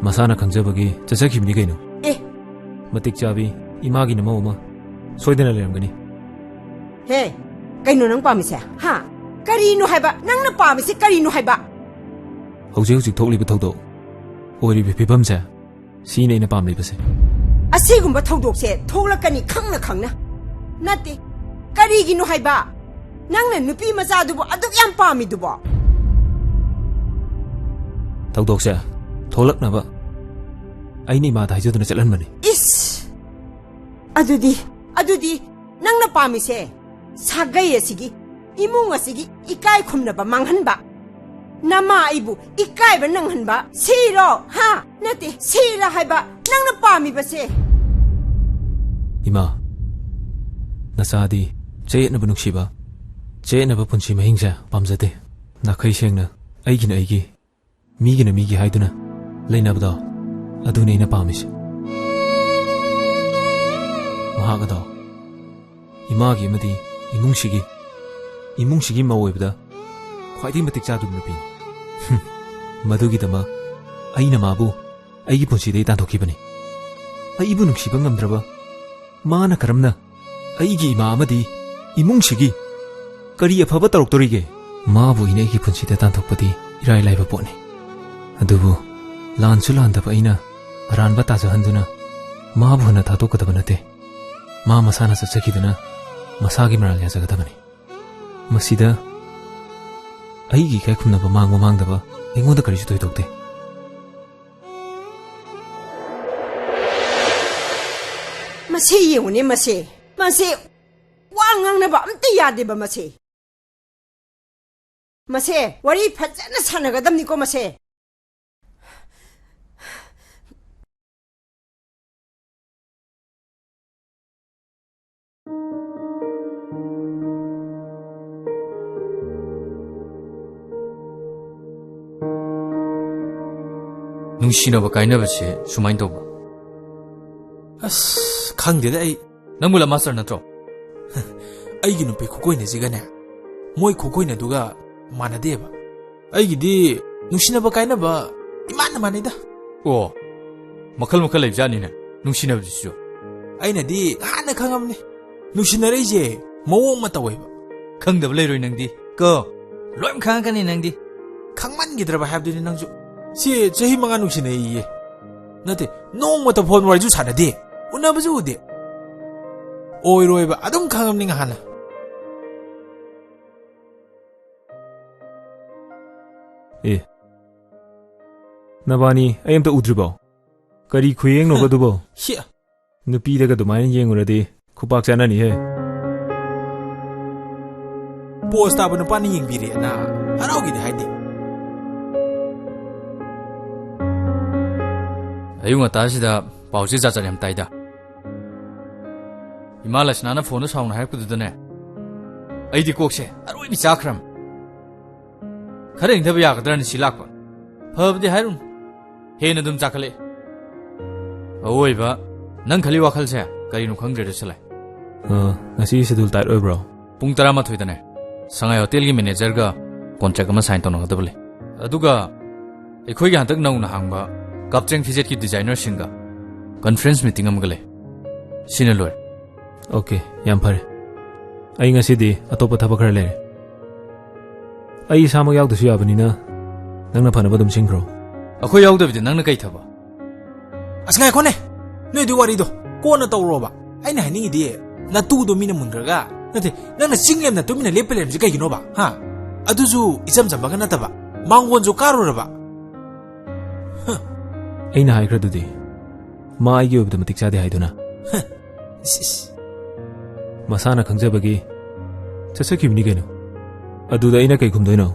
ꯃꯁꯥꯅ ꯈꯪꯖꯕꯒꯤ ꯆꯠꯆꯈꯤꯕꯅꯤ ꯀꯩꯅꯣ꯫ ꯑꯦ! ꯃꯇꯤꯛ ꯆꯥꯕꯤ ꯏꯃꯥꯒꯤ ꯅꯃꯧ ꯑꯃ ꯁꯣꯏꯗꯅ ꯂꯩꯔꯝꯒꯅꯤ꯫ ꯍꯦ! ꯀꯩꯅꯣ ꯅꯪ ꯄꯥꯝꯃꯤꯁꯦ? ꯍꯥ? ꯀꯔꯤꯅꯣ ꯍꯥꯏꯕ? ꯅꯪꯅ ꯄꯥꯝꯃꯤꯁꯦ ꯀꯔꯤꯅꯣ ꯍꯥꯏꯕ? ꯍꯧꯖꯤꯛ ꯍꯧꯖꯤꯛ ꯊꯣꯛꯂꯤꯕ ꯊꯧꯗꯣꯛ, ꯑꯣꯏꯔꯤꯕ ꯐꯤꯕꯝꯁꯦ, ꯁꯤꯅꯦ ꯑꯩꯅ ꯄꯥꯝꯂꯤꯕꯁꯦ꯫ ꯑꯁꯤꯒꯨꯝꯕ ꯊꯧꯗꯣꯛꯁꯦ ꯊꯣꯛꯂꯛꯀꯅꯤ ꯈꯪꯅ ꯈꯪꯅ꯫ ꯅꯠꯇꯦ, ꯀꯔꯤꯒꯤꯅꯣ ꯍꯥꯏꯕ? ꯅꯪꯅ ꯅꯨꯄꯤ ꯃꯆꯥꯗꯨꯕꯨ ꯑꯗꯨꯛ ꯌꯥꯝ ꯄꯥꯝꯃꯤꯗꯨꯕꯣ? ꯊꯧꯗꯣꯛꯁꯦ ꯊꯣꯛꯂꯛꯅꯕ ꯑꯩꯅ ꯏꯃꯥꯗ ꯍꯥꯏꯖꯗꯨꯅ ꯆꯠꯍꯟꯕꯅꯤ꯫ ꯏꯁ! ꯑꯗꯨꯗꯤ, ꯑꯗꯨꯗꯤ ꯅꯪꯅ ꯄꯥꯝꯃꯤꯁꯦ ꯁꯥꯒꯩ ꯑꯁꯤꯒꯤ, ꯏꯃꯨꯡ ꯑꯁꯤꯒꯤ ꯏꯀꯥꯏ ꯈꯨꯝꯅꯕ ꯃꯥꯡꯍꯟꯕ? ꯅꯃꯥ ꯑꯩꯕꯨ ꯏꯀꯥꯏꯕ ꯅꯪꯍꯟꯕ ꯁꯤꯔꯣ? ꯍꯥ? ꯅꯠꯇꯦ, ꯁꯤꯔ ꯍꯥꯏꯕ ꯅꯪꯅ ꯄꯥꯝꯃꯤꯕꯁꯦ? ꯏꯃꯥ, ꯅꯆꯥꯗꯤ ꯆꯌꯦꯠꯅꯕ ꯅꯨꯡꯁꯤꯕ, ꯆꯌꯦꯠꯅꯕ ꯄꯨꯟꯁꯤ ꯃꯍꯤꯡꯁꯦ ꯄꯥꯝꯖꯗꯦ꯫ ꯅꯥꯈꯩ ꯁꯦꯡꯅ ꯑꯩꯒꯤꯅ ꯑꯩꯒꯤ, ꯃꯤꯒꯤꯅ ꯃꯤꯒꯤ ꯍꯥꯏꯗꯨꯅ ꯂꯩꯅꯕꯗꯣ, ꯑꯗꯨꯅꯤ ꯑꯩꯅ ꯄꯥꯝꯃꯤꯁꯦ꯫ ꯃꯍꯥꯛ ꯑꯗꯣ ꯏꯃꯥꯒꯤ ꯑꯃꯗꯤ ꯏꯃꯨꯡꯁꯤꯒꯤ, ꯏꯃꯨꯡꯁꯤꯒꯤ ꯃꯧ ꯑꯣꯏꯕꯗ ꯈ꯭ꯋꯥꯏꯗꯒꯤ ꯃꯇꯤꯛ ꯆꯥꯗꯕ ꯅꯨꯄꯤꯅꯤ꯫ ꯍꯨꯝ, ꯃꯗꯨꯒꯤꯗꯃꯛ ꯑꯩꯅ ꯃꯥꯕꯨ ꯑꯩꯒꯤ ꯄꯨꯟꯁꯤꯗꯒꯤ ꯇꯥꯟꯊꯣꯛꯈꯤꯕꯅꯤ꯫ ꯑꯩꯕꯨ ꯅꯨꯡꯁꯤꯕ ꯉꯝꯗ꯭ꯔꯕ ꯃꯥꯅ ꯀꯔꯝꯅ ꯑꯩꯒꯤ ꯏꯃꯥ ꯑꯃꯗꯤ ꯏꯃꯨꯡꯁꯤꯒꯤ ꯀꯔꯤ ꯑꯐꯕ ꯇꯧꯔꯛꯇꯣꯔꯤꯒꯦ? ꯃꯥꯕꯨ ꯑꯩꯅ ꯑꯩꯒꯤ ꯄꯨꯟꯁꯤꯗ ꯇꯥꯟꯊꯣꯛꯄꯗꯤ ꯏꯔꯥꯏ ꯂꯥꯏꯕ ꯄꯣꯠꯅꯤ꯫ ꯑꯗꯨꯕꯨ ꯂꯥꯟꯁꯨ ꯂꯥꯟꯗꯕ ꯑꯩꯅ ꯑꯔꯥꯟꯕ ꯇꯥꯖꯍꯟꯗꯨꯅ ꯃꯥꯕꯨ ꯍꯟꯅ ꯊꯥꯗꯣꯛꯀꯗꯕ ꯅꯠꯇꯦ꯫ ꯃꯥ ꯃꯁꯥꯅ ꯆꯠꯆꯈꯤꯗꯨꯅ ꯃꯁꯥꯒꯤ ꯃꯔꯥꯜ ꯌꯥꯖꯒꯗꯕꯅꯤ꯫ ꯃꯁꯤꯗ ꯑꯩꯒꯤ ꯏꯀꯥꯏ ꯈꯨꯝꯅꯕ ꯃꯥꯡꯕ ꯃꯥꯡꯗꯕ ꯑꯩꯉꯣꯟꯗ ꯀꯔꯤꯁꯨ ꯊꯣꯏꯗꯣꯛꯇꯦ꯫ ꯃꯁꯦ ꯌꯦꯡꯉꯨꯅꯦ, ꯃꯁꯦ, ꯃꯁꯦ ꯋꯥ ꯉꯥꯡꯅꯕ ꯑꯝꯇ ꯌꯥꯗꯦꯕ꯫ ꯃꯁꯦ, ꯃꯁꯦ ꯋꯥꯔꯤ ꯐꯖꯅ ꯁꯥꯟꯅꯒꯗꯕꯅꯤꯀꯣ꯫ ꯃꯁꯦ ꯅꯨꯡꯁꯤꯅꯕ ꯀꯥꯏꯅꯕꯁꯦ ꯁꯨꯃꯥꯏꯅ ꯇꯧꯕ꯫ ꯑꯁ, ꯈꯪꯗꯦꯗ ꯑꯩ꯫ ꯅꯪꯕꯨ ꯂꯝ ꯃꯥꯁꯇꯔ ꯅꯠꯇ꯭ꯔꯣ? ꯑꯩꯒꯤ ꯅꯨꯄꯤ ꯈꯨꯀꯣꯏꯅꯁꯤꯒꯅꯦ, ꯃꯣꯏ ꯈꯨꯀꯣꯏꯅꯗꯨꯒ ꯃꯥꯟꯅꯗꯦꯕ꯫ ꯑꯩꯒꯤꯗꯤ ꯅꯨꯡꯁꯤꯅꯕ ꯀꯥꯏꯅꯕ ꯏꯃꯥꯟꯅ ꯃꯥꯟꯅꯩꯗ꯫ ꯑꯣ, ꯃꯈꯜ ꯃꯈꯜ ꯂꯩꯕꯖꯥꯠꯅꯤꯅꯦ ꯅꯨꯡꯁꯤꯅꯕꯁꯤꯁꯨ꯫ ꯑꯩꯅꯗꯤ ꯉꯍꯥꯟꯅ ꯈꯪꯉꯕꯅꯦ, ꯅꯨꯡꯁꯤꯅꯔꯛꯏꯁꯦ ꯃꯑꯣꯡ ꯑꯃ ꯇꯧꯋꯦꯕ꯫ ꯈꯪꯗꯕ ꯂꯩꯔꯣꯏ ꯅꯪꯗꯤ꯫ ꯀꯣ, ꯂꯣꯏ ꯈꯪꯉꯛꯀꯅꯤ ꯅꯪꯗꯤ꯫ ꯈꯪꯃꯟꯈꯤꯗ꯭ꯔꯕ ꯍꯥꯏꯕꯗꯨꯅꯤ ꯅꯪꯁꯨ꯫ ꯁꯤ ꯆꯍꯤ ꯃꯉꯥ ꯅꯨꯡꯁꯤꯅꯩꯌꯦ꯫ ꯅꯠꯇꯦ, ꯅꯣꯡꯃꯇ ꯐꯣꯟ ꯋꯥꯔꯤꯁꯨ ꯁꯥꯟꯅꯗꯦ, ꯎꯅꯕꯁꯨ ꯎꯗꯦ꯫ ꯑꯣꯏꯔꯣꯏꯕ, ꯑꯗꯨꯝ ꯈꯪꯉꯕꯅꯤ ꯉꯍꯥꯟꯅ꯫ ꯑꯦ, ꯅꯕꯥꯅꯤ ꯑꯩ ꯑꯝꯇ ꯎꯗ꯭ꯔꯤꯕꯣ? ꯀꯔꯤ ꯈꯨꯌꯦꯡꯅꯣꯕ ꯑꯗꯨꯕꯣ? ꯁꯤ ꯅꯨꯄꯤꯗꯒ ꯑꯗꯨꯃꯥꯏꯅ ꯌꯦꯡꯉꯨꯔꯗꯤ ꯈꯨꯄꯥꯛ ꯆꯥꯅꯅꯤꯍꯦ꯫ ꯄꯣꯁ ꯇꯥꯕ ꯅꯨꯄꯥꯅ ꯌꯦꯡꯕꯤꯔꯦꯅ ꯍꯔꯥꯎꯒꯦꯗꯤ ꯍꯥꯏꯗꯦ꯫ ꯑꯌꯨꯛ ꯉꯟꯇꯥꯁꯤꯗ ꯄꯥꯎꯁꯦ ꯖꯥꯠ ꯖꯥꯠ ꯌꯥꯝ ꯇꯥꯏꯗ꯫ ꯏꯃꯥ ꯂꯁꯅꯥꯅ ꯐꯣꯟꯗ ꯁꯥꯎꯅ ꯍꯥꯏꯔꯛꯄꯗꯨꯗꯅꯦ, ꯑꯩꯗꯤ ꯀꯣꯛꯁꯦ ꯑꯔꯣꯏꯕꯤ ꯆꯥꯈ꯭ꯔꯝ꯫ ꯈꯔ ꯏꯪꯊꯕ ꯌꯥꯒꯗ꯭ꯔꯅ ꯁꯤ ꯂꯥꯛꯄ꯫ ꯐꯕꯗꯤ ꯍꯥꯏꯔꯨꯅꯨ, ꯍꯦꯟꯅ ꯑꯗꯨꯝ ꯆꯥꯈꯠꯂꯛꯑꯦ꯫ ꯑꯋꯣꯏꯕ, ꯅꯪ ꯈꯜꯂꯤ ꯋꯥꯈꯜꯁꯦ ꯀꯔꯤꯅꯣ ꯈꯪꯗ꯭ꯔꯦꯗ, ꯁꯂꯥꯏ꯫ ꯑ, ꯉꯁꯤ ꯁꯦꯗꯨꯜ ꯇꯥꯏꯠ ꯑꯣꯏꯕ꯭ꯔꯣ? ꯄꯨꯡ ꯇꯔꯥꯃꯥꯊꯣꯏꯗꯅꯦ꯫ ꯁꯉꯥꯏ ꯍꯣꯇꯦꯜꯒꯤ ꯃꯦꯅꯦꯖꯔꯒ ꯀꯣꯟꯇ꯭ꯔꯦꯛ ꯑꯃ ꯁꯥꯏꯟ ꯇꯧꯅꯒꯗꯕ ꯂꯩ꯫ ꯑꯗꯨꯒ ꯑꯩꯈꯣꯏꯒꯤ ꯍꯟꯗꯛ ꯅꯧꯅ ꯍꯥꯡꯕ ꯀꯞꯆꯦꯡ ꯐꯤꯖꯦꯠꯀꯤ ꯗꯤꯖꯥꯏꯅꯔꯁꯤꯡꯒ ꯀꯟꯐ꯭ꯔꯦꯟꯁ ꯃꯤꯇꯤꯡ ꯑꯃꯒ ꯂꯩ꯫ ꯁꯤꯅ ꯂꯣꯏꯔꯦ꯫ ꯑꯣꯀꯦ, ꯌꯥꯝ ꯐꯔꯦ꯫ ꯑꯩ ꯉꯁꯤꯗꯤ ꯑꯇꯣꯞꯄ ꯊꯕꯛ ꯈꯔ ꯂꯩꯔꯦ꯫ ꯑꯩ ꯏꯁꯥꯃꯛ ꯌꯥꯎꯗꯁꯨ ꯌꯥꯕꯅꯤꯅ ꯅꯪꯅ ꯐꯅꯕ ꯑꯗꯨꯝ ꯁꯤꯟꯈ꯭ꯔꯣ꯫ ꯑꯩꯈꯣꯏ ꯌꯥꯎꯗꯕꯤꯗ ꯅꯪꯅ ꯀꯩ ꯊꯕꯛ? ꯑꯁ, ꯉꯥꯏꯈꯣꯅꯦ, ꯅꯣꯏꯗꯨꯏ ꯋꯥꯔꯤꯗꯣ ꯀꯣꯟꯅ ꯇꯧꯔꯣꯕ꯫ ꯑꯩꯅ ꯍꯥꯏꯅꯤꯡꯉꯤꯗꯤ, ꯅꯇꯨꯗꯣ ꯃꯤꯅ ꯃꯨꯟꯈ꯭ꯔꯒ, ꯅꯠꯇꯦ, ꯅꯪꯅ ꯆꯤꯡ ꯂꯦꯝꯅ ꯇꯨꯃꯤꯟꯅ ꯂꯦꯞꯄ ꯂꯩꯔꯝꯃꯤꯁꯦ ꯀꯩꯒꯤꯅꯣꯕ? ꯍꯥ? ꯑꯗꯨꯁꯨ ꯏꯆꯝ ꯆꯝꯕꯒ ꯅꯠꯇꯕ, ꯃꯥꯡꯒꯣꯟꯁꯨ ꯀꯥꯔꯨꯔꯕ꯫ ꯍ꯫ ꯑꯩꯅ ꯍꯥꯏꯈ꯭ꯔꯗꯨꯗꯤ, ꯃꯥ ꯑꯩꯒꯤ ꯑꯣꯏꯕꯗ ꯃꯇꯤꯛ ꯆꯥꯗꯦ ꯍꯥꯏꯗꯨꯅ꯫ ꯍ꯫ ꯏꯁ, ꯏꯁ꯫ ꯃꯁꯥꯅ ꯈꯪꯖꯕꯒꯤ ꯆꯠꯆꯈꯤꯕꯅꯤ ꯀꯩꯅꯣ꯫ ꯑꯗꯨꯗ ꯑꯩꯅ ꯀꯩ ꯈꯨꯝꯗꯣꯏꯅꯣ?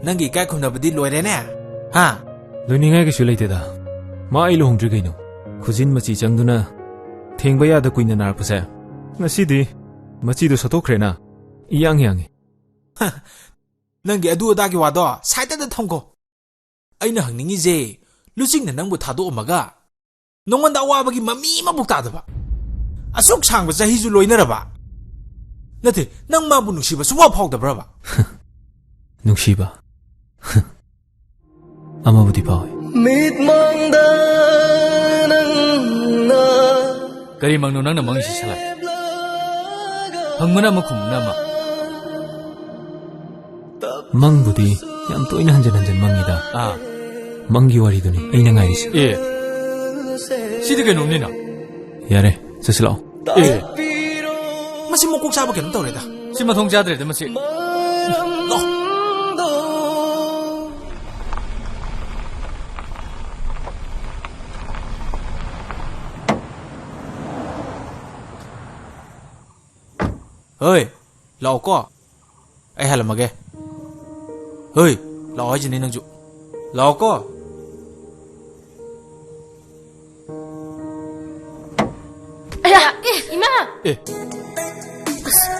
ꯅꯪꯒꯤ ꯏꯀꯥꯏ ꯈꯨꯝꯅꯕꯗꯤ ꯂꯣꯏꯔꯦꯅꯦ? ꯍꯥ? ꯂꯣꯏꯅꯤꯡꯉꯥꯏ ꯀꯩꯁꯨ ꯂꯩꯇꯦꯗ꯫ ꯃꯥ ꯑꯩ ꯂꯨꯍꯣꯡꯗ꯭ꯔꯤ ꯀꯩꯅꯣ꯫ ꯈꯨꯖꯤꯟ ꯃꯆꯤ ꯆꯪꯗꯨꯅ ꯊꯦꯡꯕ ꯌꯥꯗ ꯀꯨꯏꯅ ꯅꯥꯔꯛꯄꯁꯦ, ꯉꯁꯤꯗꯤ ꯃꯆꯤꯗꯣ ꯁꯠꯇꯣꯛꯈ꯭ꯔꯦꯅ ꯏꯌꯥꯡ ꯌꯥꯡꯉꯤ꯫ ꯍ, ꯅꯪꯒꯤ ꯑꯗꯨ ꯑꯗꯥꯒꯤ ꯋꯥꯗꯣ ꯁꯥꯏꯠꯇꯗ ꯊꯝꯈꯣ꯫ ꯑꯩꯅ ꯍꯪꯅꯤꯡꯉꯤꯁꯦ, ꯂꯨꯆꯤꯡꯅ ꯅꯪꯕꯨ ꯊꯥꯗꯣꯛꯑꯝꯃꯒ ꯅꯉꯣꯟꯗ ꯑꯋꯥꯕꯒꯤ ꯃꯃꯤ ꯑꯃꯕꯨꯛ ꯇꯥꯗꯕ, ꯑꯁꯨꯛ ꯁꯥꯡꯕ ꯆꯍꯤꯁꯨ ꯂꯣꯏꯅꯔꯕ, ꯅꯠꯇꯦ, ꯅꯪ ꯃꯥꯕꯨ ꯅꯨꯡꯁꯤꯕ ꯁꯨꯡꯐꯥꯎ ꯐꯥꯎꯗꯕ꯭ꯔꯕ? ꯅꯨꯡꯁꯤꯕ? ꯑꯃꯕꯨꯗꯤ ꯐꯥꯎꯏ꯫ ꯃꯤꯠꯃꯥꯡꯗ ꯅꯪꯅ ꯀꯔꯤ ꯃꯪꯅꯣ ꯅꯪꯅ ꯃꯪꯉꯤꯁꯤ, ꯁꯂꯥꯏ? ꯍꯪꯕꯅ ꯑꯃ, ꯈꯨꯝꯕꯅ ꯑꯃ꯫ ꯃꯪꯕꯨꯗꯤ ꯌꯥꯝ ꯇꯣꯏꯅ ꯍꯟꯖꯤꯟ ꯍꯟꯖꯤꯟ ꯃꯪꯉꯤꯗ꯫ ꯑꯥ꯫ ꯃꯪꯒꯤ ꯋꯥꯔꯤꯗꯨꯅꯤ ꯑꯩꯅ ꯉꯥꯏꯔꯤꯁꯦ꯫ ꯑꯦ, ꯁꯤꯗꯤ ꯀꯩꯅꯣꯝꯅꯤꯅ꯫ ꯌꯥꯔꯦ, ꯆꯠꯁꯤ ꯂꯥꯛꯑꯣ꯫ ꯑꯦ꯫ ꯃꯁꯤ ꯃꯀꯣꯛ ꯆꯥꯕ ꯀꯩꯅꯣꯝ ꯇꯧꯔꯦꯗ꯫ ꯁꯤ ꯃꯊꯣꯡ ꯆꯥꯗ꯭ꯔꯦꯗ ꯃꯁꯤ꯫ ꯂꯥꯛꯑꯣ꯫ ꯍꯣꯏ, ꯂꯥꯛꯑꯣꯀꯣ꯫ ꯑꯩ ꯍꯜꯂꯝꯃꯒꯦ꯫ ꯍꯣꯏ, ꯂꯥꯛꯑꯣ ꯍꯥꯏꯁꯤꯅꯤ ꯅꯪꯁꯨ꯫ ꯂꯥꯛꯑꯣꯀꯣ꯫ ꯑꯌꯥ! ꯑꯦ, ꯏꯃꯥ! ꯑꯦ꯫ ꯑꯁ,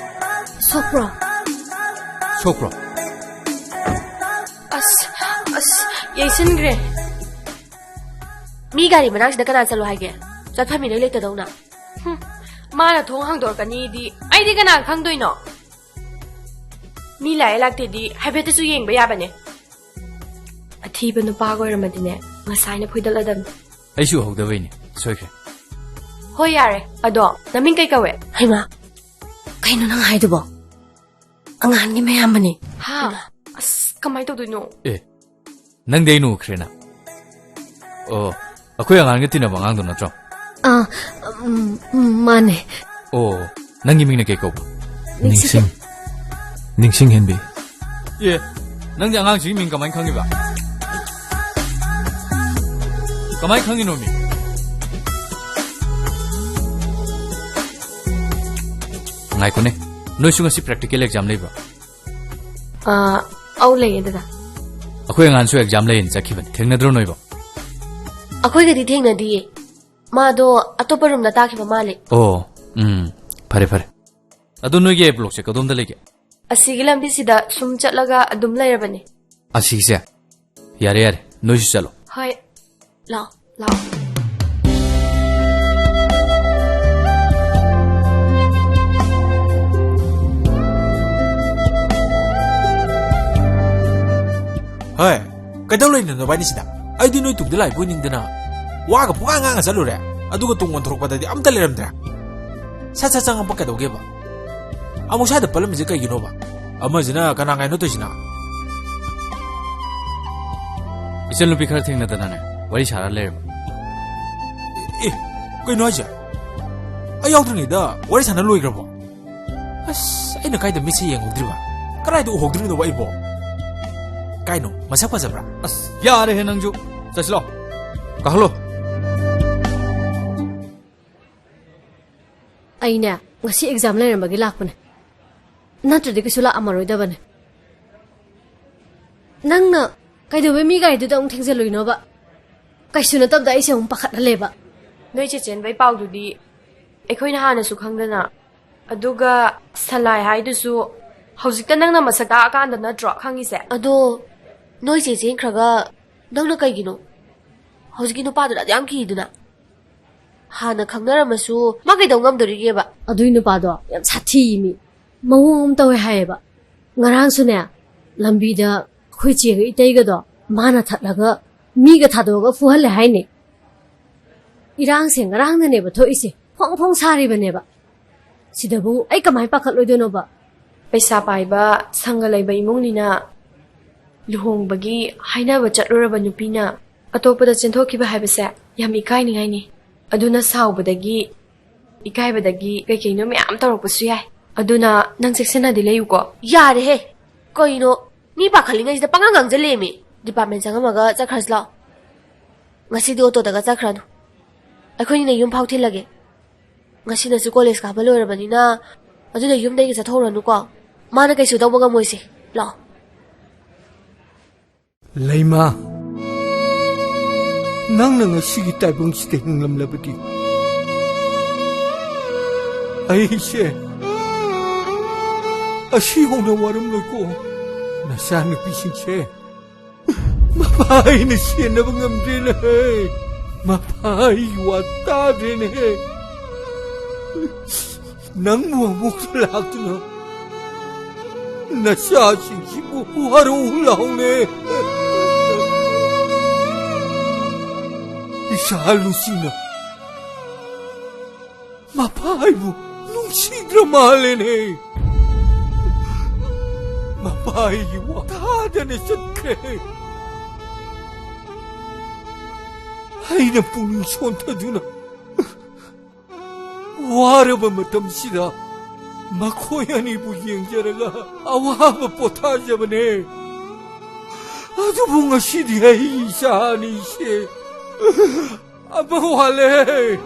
ꯁꯣꯛꯄ꯭ꯔꯣ? ꯁꯣꯛꯄ꯭ꯔꯣ? ꯑꯁ, ꯑꯁ, ꯌꯩꯁꯤꯟꯈ꯭ꯔꯦ꯫ ꯃꯤ ꯒꯥꯔꯤ ꯃꯅꯥꯛꯁꯤꯗ ꯀꯅꯥ ꯆꯠꯂꯣ ꯍꯥꯏꯒꯦ? ꯆꯠꯐꯝ ꯏꯂꯩ ꯂꯩꯇꯗꯧꯅ꯫ ꯍꯨꯝ, ꯃꯥꯅ ꯊꯣꯡ ꯍꯥꯡꯗꯣꯔꯛꯀꯅꯤꯗꯤ ꯑꯩꯗꯤ ꯀꯅꯥ ꯈꯪꯗꯣꯏꯅꯣ? ꯃꯤ ꯂꯥꯛꯑꯦ ꯂꯥꯛꯇꯦꯗꯤ ꯍꯥꯏꯐꯦꯠꯇꯁꯨ ꯌꯦꯡꯕ ꯌꯥꯕꯅꯦ꯫ ꯑꯊꯤꯕ ꯅꯨꯄꯥꯒ ꯑꯣꯏꯔꯝꯃꯗꯤꯅꯦ, ꯉꯁꯥꯏꯅ ꯐꯣꯏꯗꯠꯂꯗꯕꯅꯦ꯫ ꯑꯩꯁꯨ ꯎꯍꯧꯗꯕꯩꯅꯦ, ꯁꯣꯏꯈ꯭ꯔꯦ꯫ ꯍꯣꯏ, ꯌꯥꯔꯦ꯫ ꯑꯗꯣ ꯅꯃꯤꯡ ꯀꯩ ꯀꯧꯋꯦ? ꯍꯩꯃꯥ, ꯀꯩꯅꯣ ꯅꯪ ꯍꯥꯏꯗꯨꯕꯣ? ꯑꯉꯥꯟꯒꯤ ꯃꯌꯥꯝꯕꯅꯦ꯫ ꯍꯥ? ꯍꯩꯃꯥ꯫ ꯑꯁ, ꯀꯃꯥꯏ ꯇꯧꯗꯣꯏꯅꯣ? ꯑꯦ, ꯅꯪꯗꯤ ꯑꯩꯅ ꯎꯈ꯭ꯔꯦꯅ꯫ ꯑꯣ, ꯑꯩꯈꯣꯏ ꯑꯉꯥꯡꯒ ꯇꯤꯟꯅꯕ ꯑꯉꯥꯡꯗꯣ ꯅꯠꯇ꯭ꯔꯣ? ꯑꯥ, ꯎꯝ, ꯎꯝ, ꯃꯥꯅꯦ꯫ ꯑꯣ, ꯅꯪꯒꯤ ꯃꯤꯡꯅ ꯀꯩ ꯀꯧꯕ? ꯅꯤꯡꯁꯤꯡ-, ꯅꯤꯡꯁꯤꯡ ꯍꯦꯟꯕꯤ꯫ ꯑꯦ, ꯅꯪꯗꯤ ꯑꯉꯥꯡꯁꯤꯒꯤ ꯃꯤꯡ ꯀꯃꯥꯏꯅ ꯈꯪꯉꯤꯕ? ꯀꯃꯥꯏꯅ ꯈꯪꯉꯤꯅꯣ ꯃꯤ? ꯉꯥꯏꯈꯣꯅꯦ, ꯅꯣꯏꯁꯨ ꯉꯁꯤ practical exam ꯂꯩꯕ꯭ꯔꯣ? ꯑꯥ, ꯑꯧ, ꯂꯩꯌꯦ, ꯗꯗꯥ꯫ ꯑꯩꯈꯣꯏ ꯑꯉꯥꯡꯁꯨ exam ꯂꯩꯌꯦꯅ ꯆꯠꯈꯤꯕꯅꯤ, ꯊꯦꯡꯅꯗ꯭ꯔꯣ ꯅꯣꯏꯕꯣ? ꯑꯩꯈꯣꯏꯒꯗꯤ ꯊꯦꯡꯅꯗꯤꯌꯦ꯫ ꯃꯥꯗꯣ ꯑꯇꯣꯞꯄ roomꯗ ꯇꯥꯈꯤꯕ ꯃꯥꯜꯂꯦ꯫ ꯑꯣ, ꯎꯝ, ꯐꯔꯦ, ꯐꯔꯦ꯫ ꯑꯗꯣ ꯅꯣꯏꯒꯤ blockꯁꯦ ꯀꯗꯣꯝꯗ ꯂꯩꯒꯦ? ꯑꯁꯤꯒꯤ ꯂꯝꯕꯤꯁꯤꯗ ꯁꯨꯝ ꯆꯠꯂꯒ ꯑꯗꯨꯝ ꯂꯩꯔꯕꯅꯦ꯫ ꯑꯁꯤꯒꯤꯁꯦ? ꯌꯥꯔꯦ, ꯌꯥꯔꯦ, ꯅꯣꯏꯁꯨ ꯆꯠꯂꯣ꯫ ꯍꯣꯏ꯫ ꯂꯥꯛꯑꯣ, ꯂꯥꯛꯑꯣ꯫ ꯍꯣꯏ, ꯀꯩꯗꯧ ꯂꯩꯅꯣ ꯅꯕꯥꯅꯤ ꯁꯤꯗ? ꯑꯩꯗꯤ ꯅꯣꯏ ꯇꯨꯡꯗ ꯂꯥꯛꯏꯕꯣꯏ ꯅꯤꯡꯗꯅ ꯋꯥꯒ ꯄꯨꯡꯉꯥꯡ ꯉꯥꯡꯉ ꯆꯠꯂꯨꯔꯦ, ꯑꯗꯨꯒ ꯇꯨꯡ ꯑꯣꯟꯊꯣꯔꯛꯄꯗꯗꯤ ꯑꯝꯇ ꯂꯩꯔꯝꯗ꯭ꯔꯦ꯫ ꯁꯠ ꯁꯠ ꯆꯪꯉꯛꯄ ꯀꯩꯗꯧꯒꯦꯕ? ꯑꯃꯨꯛ ꯁ꯭ꯋꯥꯏꯗ ꯄꯜꯂꯝꯃꯤꯁꯦ ꯀꯩꯒꯤꯅꯣꯕ? ꯑꯃꯁꯤꯅ ꯀꯅꯥ ꯀꯥꯏꯅꯣ ꯇꯧꯔꯤꯁꯤꯅ? ꯏꯆꯟꯅꯨꯄꯤ ꯈꯔ ꯊꯦꯡꯅꯗꯅꯅꯦ, ꯋꯥꯔꯤ ꯁꯥꯔ ꯂꯩꯔꯝꯃꯤ꯫ ꯑꯦ, ꯀꯩꯅꯣ ꯍꯥꯏꯁꯦ? ꯑꯩ ꯌꯥꯎꯗ꯭ꯔꯤꯉꯩꯗ ꯋꯥꯔꯤ ꯁꯥꯟꯅ ꯂꯣꯏꯈ꯭ꯔꯕꯣ? ꯑꯁ, ꯑꯩꯅ ꯀꯥꯏꯗ ꯃꯤꯠꯁꯦ ꯌꯦꯡꯍꯧꯗ꯭ꯔꯤꯕ? ꯀꯗꯥꯏꯗ ꯎꯍꯧꯗ꯭ꯔꯤꯅꯣꯕ ꯑꯩꯕꯣ? ꯀꯥꯏꯅꯣ, ꯃꯁꯛ ꯐꯖꯕ꯭ꯔꯥ? ꯑꯁ, ꯌꯥꯔꯦꯍꯦ ꯅꯪꯁꯨ꯫ ꯆꯠꯁꯤꯂꯣ꯫ ꯀꯥꯈꯠꯂꯣ꯫ ꯑꯩꯅꯦ, ꯉꯁꯤ exam ꯂꯩꯔꯝꯕꯒꯤ ꯂꯥꯛꯄꯅꯦ꯫ ꯅꯠꯇ꯭ꯔꯗꯤ ꯀꯩꯁꯨ ꯂꯥꯛꯑꯝꯃꯔꯣꯏꯗꯕꯅꯦ꯫ ꯅꯪꯅ ꯀꯩꯗꯧꯕꯩ ꯃꯤ ꯒꯥꯔꯤꯗꯨꯗ ꯑꯃꯨꯛ ꯊꯦꯡꯖꯜꯂꯨꯏꯅꯣꯕ? ꯀꯩꯁꯨ ꯅꯠꯇꯕꯗ ꯑꯩꯁꯦ ꯑꯃꯨꯛ ꯄꯥꯈꯠꯍꯜꯂꯦꯕ꯫ ꯅꯣꯏ ꯆꯦ ꯆꯦꯟꯕꯩ ꯄꯥꯎꯗꯨꯗꯤ ꯑꯩꯈꯣꯏꯅ ꯍꯥꯟꯅꯁꯨ ꯈꯪꯗꯅ꯫ ꯑꯗꯨꯒ ꯁꯂꯥꯏ ꯍꯥꯏꯗꯨꯁꯨ ꯍꯧꯖꯤꯛꯇ ꯅꯪꯅ ꯃꯁꯛ ꯇꯥꯛꯑꯀꯥꯟꯗ ꯅꯠꯇ꯭ꯔꯣ ꯈꯪꯉꯤꯁꯦ? ꯑꯗꯣ ꯅꯣꯏ ꯆꯦ ꯆꯦꯟꯈ꯭ꯔꯒ ꯅꯪꯅ ꯀꯩꯒꯤꯅꯣ ꯍꯧꯖꯤꯛꯀꯤ ꯅꯨꯄꯥꯗꯨꯗ ꯑꯗꯨ ꯌꯥꯝ ꯀꯤꯗꯨꯅ? ꯍꯥꯟꯅ ꯈꯪꯅꯔꯝꯃꯁꯨ ꯃꯥ ꯀꯩꯗꯧ ꯉꯝꯗꯣꯔꯤꯒꯦꯕ? ꯑꯗꯨꯏ ꯅꯨꯄꯥꯗꯣ ꯌꯥꯝ ꯁꯥꯊꯤ ꯃꯤ, ꯃꯑꯣꯡ ꯑꯃ ꯇꯧꯋꯦ ꯍꯥꯏꯌꯦꯕ꯫ ꯉꯔꯥꯡꯁꯨꯅꯦ, ꯂꯝꯕꯤꯗ ꯑꯩꯈꯣꯏ ꯆꯦꯒ ꯏꯇꯩꯒꯗꯣ ꯃꯥꯅ ꯊꯠꯂꯒ ꯃꯤꯒ ꯊꯥꯗꯣꯛꯑꯒ ꯐꯨꯍꯜꯂꯦ ꯍꯥꯏꯅꯦ꯫ ꯏꯔꯥꯡꯁꯦ ꯉꯔꯥꯡꯗꯅꯦꯕ ꯊꯣꯛꯏꯁꯦ, ꯐꯣꯡ ꯐꯣꯡ ꯁꯥꯔꯤꯕꯅꯦꯕ꯫ ꯁꯤꯗꯕꯨ ꯑꯩ ꯀꯃꯥꯏ ꯄꯥꯈꯠꯂꯣꯏꯗꯣꯏꯅꯣꯕ? ꯄꯩꯁꯥ ꯄꯥꯏꯕ, ꯁꯪꯒ ꯂꯩꯕ ꯏꯃꯨꯡꯅꯤꯅ ꯂꯨꯍꯣꯡꯕꯒꯤ ꯍꯥꯏꯅꯕ ꯆꯠꯂꯨꯔꯕ ꯅꯨꯄꯤꯅ ꯑꯇꯣꯞꯄꯗ ꯆꯦꯟꯊꯣꯛꯈꯤꯕ ꯍꯥꯏꯕꯁꯦ ꯌꯥꯝ ꯏꯀꯥꯏꯅꯤꯡꯉꯥꯏꯅꯤ꯫ ꯑꯗꯨꯅ ꯁꯥꯎꯕꯗꯒꯤ, ꯏꯀꯥꯏꯕꯗꯒꯤ ꯀꯩ ꯀꯩꯅꯣ ꯃꯌꯥꯝ ꯇꯧꯔꯛꯄꯁꯨ ꯌꯥꯏ꯫ ꯑꯗꯨꯅ ꯅꯪ ꯆꯦꯛꯁꯤꯟꯅꯗꯤ ꯂꯩꯌꯨꯀꯣ꯫ ꯌꯥꯔꯦꯍꯦ! ꯀꯩꯅꯣ? ꯃꯤ ꯄꯥꯈꯠꯂꯤꯉꯩꯁꯤꯗ ꯄꯉꯥꯡ ꯉꯥꯡꯖꯜꯂꯦꯃꯤ꯫ ꯗꯤꯄꯥꯔꯠꯃꯦꯟ ꯆꯪꯉꯝꯃꯒ ꯆꯠꯈ꯭ꯔꯁꯤ ꯂꯥꯛꯑꯣ꯫ ꯉꯁꯤꯗꯤ ꯑꯣꯇꯣꯗꯒ ꯆꯠꯈ꯭ꯔꯅꯨ꯫ ꯑꯩꯈꯣꯏꯅꯤꯅ ꯌꯨꯝ ꯐꯥꯎ ꯊꯤꯜꯂꯒꯦ꯫ ꯉꯁꯤꯅꯁꯨ ꯀꯣꯂꯦꯖ ꯀꯥꯕ ꯂꯣꯏꯔꯕꯅꯤꯅ, ꯑꯗꯨꯅ ꯌꯨꯝꯗꯒꯤ ꯆꯠꯊꯣꯛꯎꯔꯅꯨꯀꯣ꯫ ꯃꯥꯅ ꯀꯩꯁꯨ ꯇꯧꯕ ꯉꯝꯃꯣꯏꯁꯦ꯫ ꯂꯥꯛꯑꯣ꯫ ꯂꯩꯃ, ꯅꯪꯅ ꯉꯁꯤꯒꯤ ꯇꯥꯏꯕꯪꯁꯤꯗ ꯍꯤꯡꯂꯝꯂꯕꯗꯤ ꯑꯩꯁꯦ ꯑꯁꯤ ꯍꯧꯅ ꯋꯥꯔꯝꯂꯣꯏꯀꯣ꯫ ꯅꯆꯥꯅꯨꯄꯤꯁꯤꯡꯁꯦ ꯃꯄꯥ ꯑꯩꯅ ꯁꯦꯟꯅꯕ ꯉꯝꯗ꯭ꯔꯦꯅꯦꯍꯦ꯫ ꯃꯄꯥ ꯑꯩꯒꯤ ꯋꯥ ꯇꯥꯗ꯭ꯔꯦꯅꯦꯍꯦ꯫ ꯅꯪꯕꯨ ꯑꯃꯨꯛ ꯂꯥꯛꯇꯨꯅ ꯅꯆꯥꯁꯤꯡꯁꯤꯕꯨ ꯋꯥꯔꯧ ꯂꯥꯎꯅꯦ꯫ ꯏꯆꯥ ꯂꯨꯆꯤꯅ ꯃꯄꯥ ꯑꯩꯕꯨ ꯅꯨꯡꯁꯤꯗ꯭ꯔ ꯃꯥꯜꯂꯦꯅꯦ꯫ ꯃꯄꯥ ꯑꯩꯒꯤ ꯋꯥ ꯇꯥꯗꯅ ꯆꯠꯈ꯭ꯔꯦ꯫ ꯑꯩꯅ ꯄꯨꯛꯅꯤꯡ ꯁꯣꯟꯊꯗꯨꯅ ꯋꯥꯔꯕ ꯃꯇꯝꯁꯤꯗ ꯃꯈꯣꯏ ꯑꯅꯤꯕꯨ ꯌꯦꯡꯖꯔꯒ ꯑꯋꯥꯕ ꯄꯣꯊꯥꯖꯕꯅꯦ꯫ ꯑꯗꯨꯕꯨ ꯉꯁꯤꯗꯤ ꯑꯩ ꯏꯆꯥ ꯑꯅꯤꯁꯦ ꯑꯃ ꯋꯥꯠꯂꯦ꯫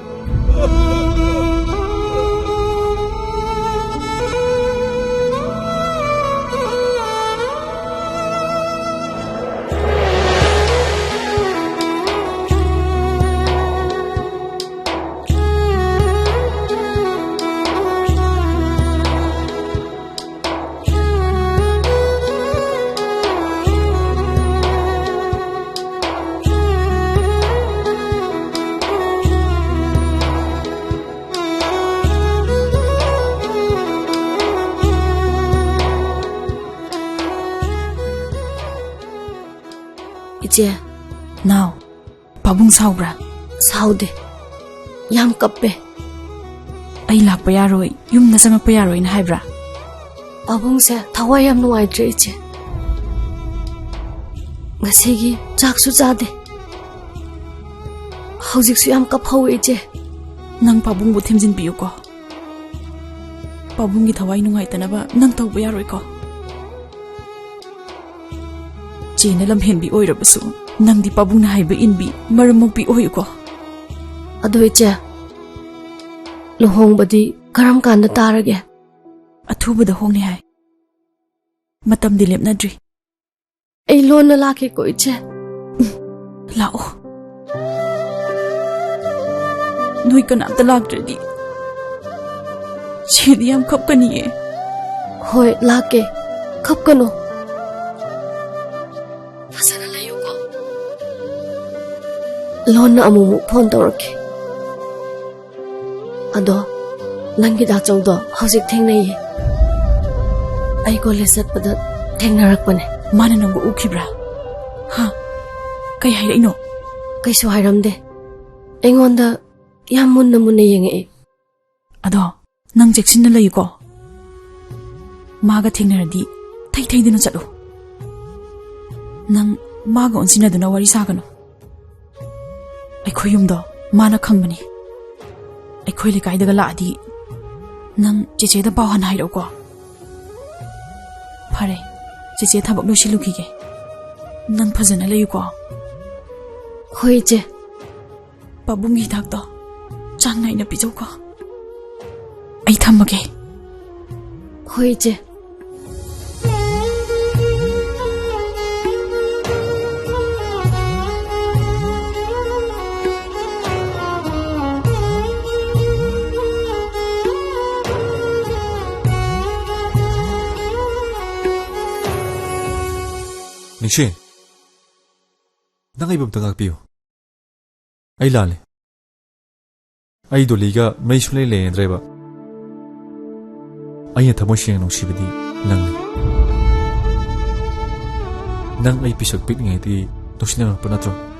ꯏꯆꯦ꯫ ꯅꯥꯎ, ꯄꯥꯕꯨꯡ ꯁꯥꯎꯕ꯭ꯔꯥ? ꯁꯥꯎꯗꯦ꯫ ꯌꯥꯝ ꯀꯞꯄꯦ꯫ ꯑꯩ ꯂꯥꯛꯄ ꯌꯥꯔꯣꯏ, ꯌꯨꯝꯗ ꯆꯪꯉꯛꯄ ꯌꯥꯔꯣꯏꯅ ꯍꯥꯏꯕ꯭ꯔꯥ? ꯄꯥꯕꯨꯡꯁꯦ ꯊꯋꯥꯏ ꯌꯥꯝ ꯅꯨꯡꯉꯥꯏꯇ꯭ꯔꯦ, ꯏꯆꯦ꯫ ꯉꯁꯤꯒꯤ ꯆꯥꯛꯁꯨ ꯆꯥꯗꯦ꯫ ꯍꯧꯖꯤꯛꯁꯨ ꯌꯥꯝ ꯀꯞꯍꯧꯋꯦ, ꯏꯆꯦ꯫ ꯅꯪ ꯄꯥꯕꯨꯡꯕꯨ ꯊꯦꯝꯖꯤꯟꯕꯤꯌꯨꯀꯣ꯫ ꯄꯥꯕꯨꯡꯒꯤ ꯊꯋꯥꯏ ꯅꯨꯡꯉꯥꯏꯇꯅꯕ ꯅꯪ ꯇꯧꯕ ꯌꯥꯔꯣꯏꯀꯣ꯫ ꯆꯦꯅ ꯂꯝꯍꯦꯟꯕꯤ ꯑꯣꯏꯔꯕꯁꯨ, ꯅꯪꯗꯤ ꯄꯥꯕꯨꯡꯅ ꯍꯥꯏꯕ ꯏꯟꯕꯤ, ꯃꯔꯝ ꯃꯣꯛꯄꯤ ꯑꯣꯏꯌꯨꯀꯣ꯫ ꯑꯗꯣ ꯏꯆꯦ, ꯂꯨꯍꯣꯡꯕꯗꯤ ꯀꯔꯝ ꯀꯥꯟꯗ ꯇꯥꯔꯒꯦ? ꯑꯊꯨꯕꯗ ꯍꯣꯡꯅꯤ ꯍꯥꯏ꯫ ꯃꯇꯝꯗꯤ ꯂꯦꯞꯅꯗ꯭ꯔꯤ꯫ ꯑꯩ ꯂꯣꯟꯅ ꯂꯥꯛꯀꯦꯀꯣ, ꯏꯆꯦ꯫ ꯎꯝ, ꯂꯥꯛꯑꯣ꯫ ꯅꯣꯏ ꯀꯅꯥꯝꯇ ꯂꯥꯛꯇ꯭ꯔꯗꯤ ꯆꯦꯗꯤ ꯌꯥꯝ ꯀꯞꯀꯅꯤꯌꯦ꯫ ꯍꯣꯏ, ꯂꯥꯛꯀꯦ꯫ ꯀꯞꯀꯅꯣ꯫ ꯐꯖꯅ ꯂꯩꯌꯨꯀꯣ꯫ ꯂꯣꯟꯅ ꯑꯃꯨꯛꯃꯨꯛ ꯐꯣꯟ ꯇꯧꯔꯛꯀꯦ꯫ ꯑꯗꯣ, ꯅꯪꯒꯤ ꯗꯥꯆꯧꯗꯣ ꯍꯧꯖꯤꯛ ꯊꯦꯡꯅꯩꯌꯦ꯫ ꯑꯩ ꯀꯣꯂꯦꯖ ꯆꯠꯄꯗ ꯊꯦꯡꯅꯔꯛꯄꯅꯦ꯫ ꯃꯥꯅ ꯅꯪꯕꯨ ꯎꯈꯤꯕ꯭ꯔꯥ? ꯍꯥ? ꯀꯩ ꯍꯥꯏꯔꯛꯏꯅꯣ? ꯀꯩꯁꯨ ꯍꯥꯏꯔꯝꯗꯦ꯫ ꯑꯩꯉꯣꯟꯗ ꯌꯥꯝ ꯃꯨꯟꯅ ꯃꯨꯟꯅ ꯌꯦꯡꯉꯛꯑꯦ꯫ ꯑꯗꯣ, ꯅꯪ ꯆꯦꯛꯁꯤꯟꯅ ꯂꯩꯌꯨꯀꯣ꯫ ꯃꯥꯒ ꯊꯦꯡꯅꯔꯗꯤ ꯊꯩ ꯊꯩꯗꯨꯅ ꯆꯠꯂꯨ꯫ ꯅꯪ ꯃꯥꯒ ꯑꯣꯟꯁꯤꯟꯅꯗꯨꯅ ꯋꯥꯔꯤ ꯁꯥꯒꯅꯨ꯫ ꯑꯩꯈꯣꯏ ꯌꯨꯝꯗꯣ ꯃꯥꯅ ꯈꯪꯕꯅꯤ꯫ ꯑꯩꯈꯣꯏ ꯂꯩꯀꯥꯏꯗꯒ ꯂꯥꯛꯑꯗꯤ ꯅꯪ ꯆꯦꯆꯦꯗ ꯄꯥꯎ ꯍꯥꯟꯅ ꯍꯥꯏꯔꯛꯎꯀꯣ꯫ ꯐꯔꯦ, ꯆꯦꯆꯦ ꯊꯕꯛ ꯂꯣꯏꯁꯤꯜꯂꯨꯈꯤꯒꯦ꯫ ꯅꯪ ꯐꯖꯅ ꯂꯩꯌꯨꯀꯣ꯫ ꯍꯣꯏ, ꯏꯆꯦ꯫ ꯄꯥꯕꯨꯡꯒꯤ ꯍꯤꯗꯥꯛꯇꯣ ꯆꯥꯡ ꯅꯥꯏꯅ ꯄꯤꯖꯧꯀꯣ꯫ ꯑꯩ ꯊꯝꯃꯒꯦ꯫ ꯍꯣꯏ, ꯏꯆꯦ꯫ ꯅꯤꯡꯁꯤꯡ, ꯅꯪ ꯑꯩꯕꯨ ꯑꯝꯇ ꯉꯥꯛꯄꯤꯌꯨ꯫ ꯑꯩ ꯂꯥꯜꯂꯦ꯫ ꯑꯩ ꯗꯣꯂꯤꯒ ꯃꯔꯤ ꯁꯨꯡꯂꯩ ꯂꯩꯅꯗ꯭ꯔꯦꯕ꯫ ꯑꯩꯅ ꯊꯃꯣꯏ ꯁꯦꯡꯅ ꯅꯨꯡꯁꯤꯕꯗꯤ ꯅꯪꯅꯤ꯫ ꯅꯪ ꯑꯩ ꯄꯤꯁꯛ ꯄꯤꯛꯂꯤꯉꯩꯗꯒꯤ ꯅꯨꯡꯁꯤꯅꯔꯛꯄ ꯅꯠꯇ꯭ꯔꯣ?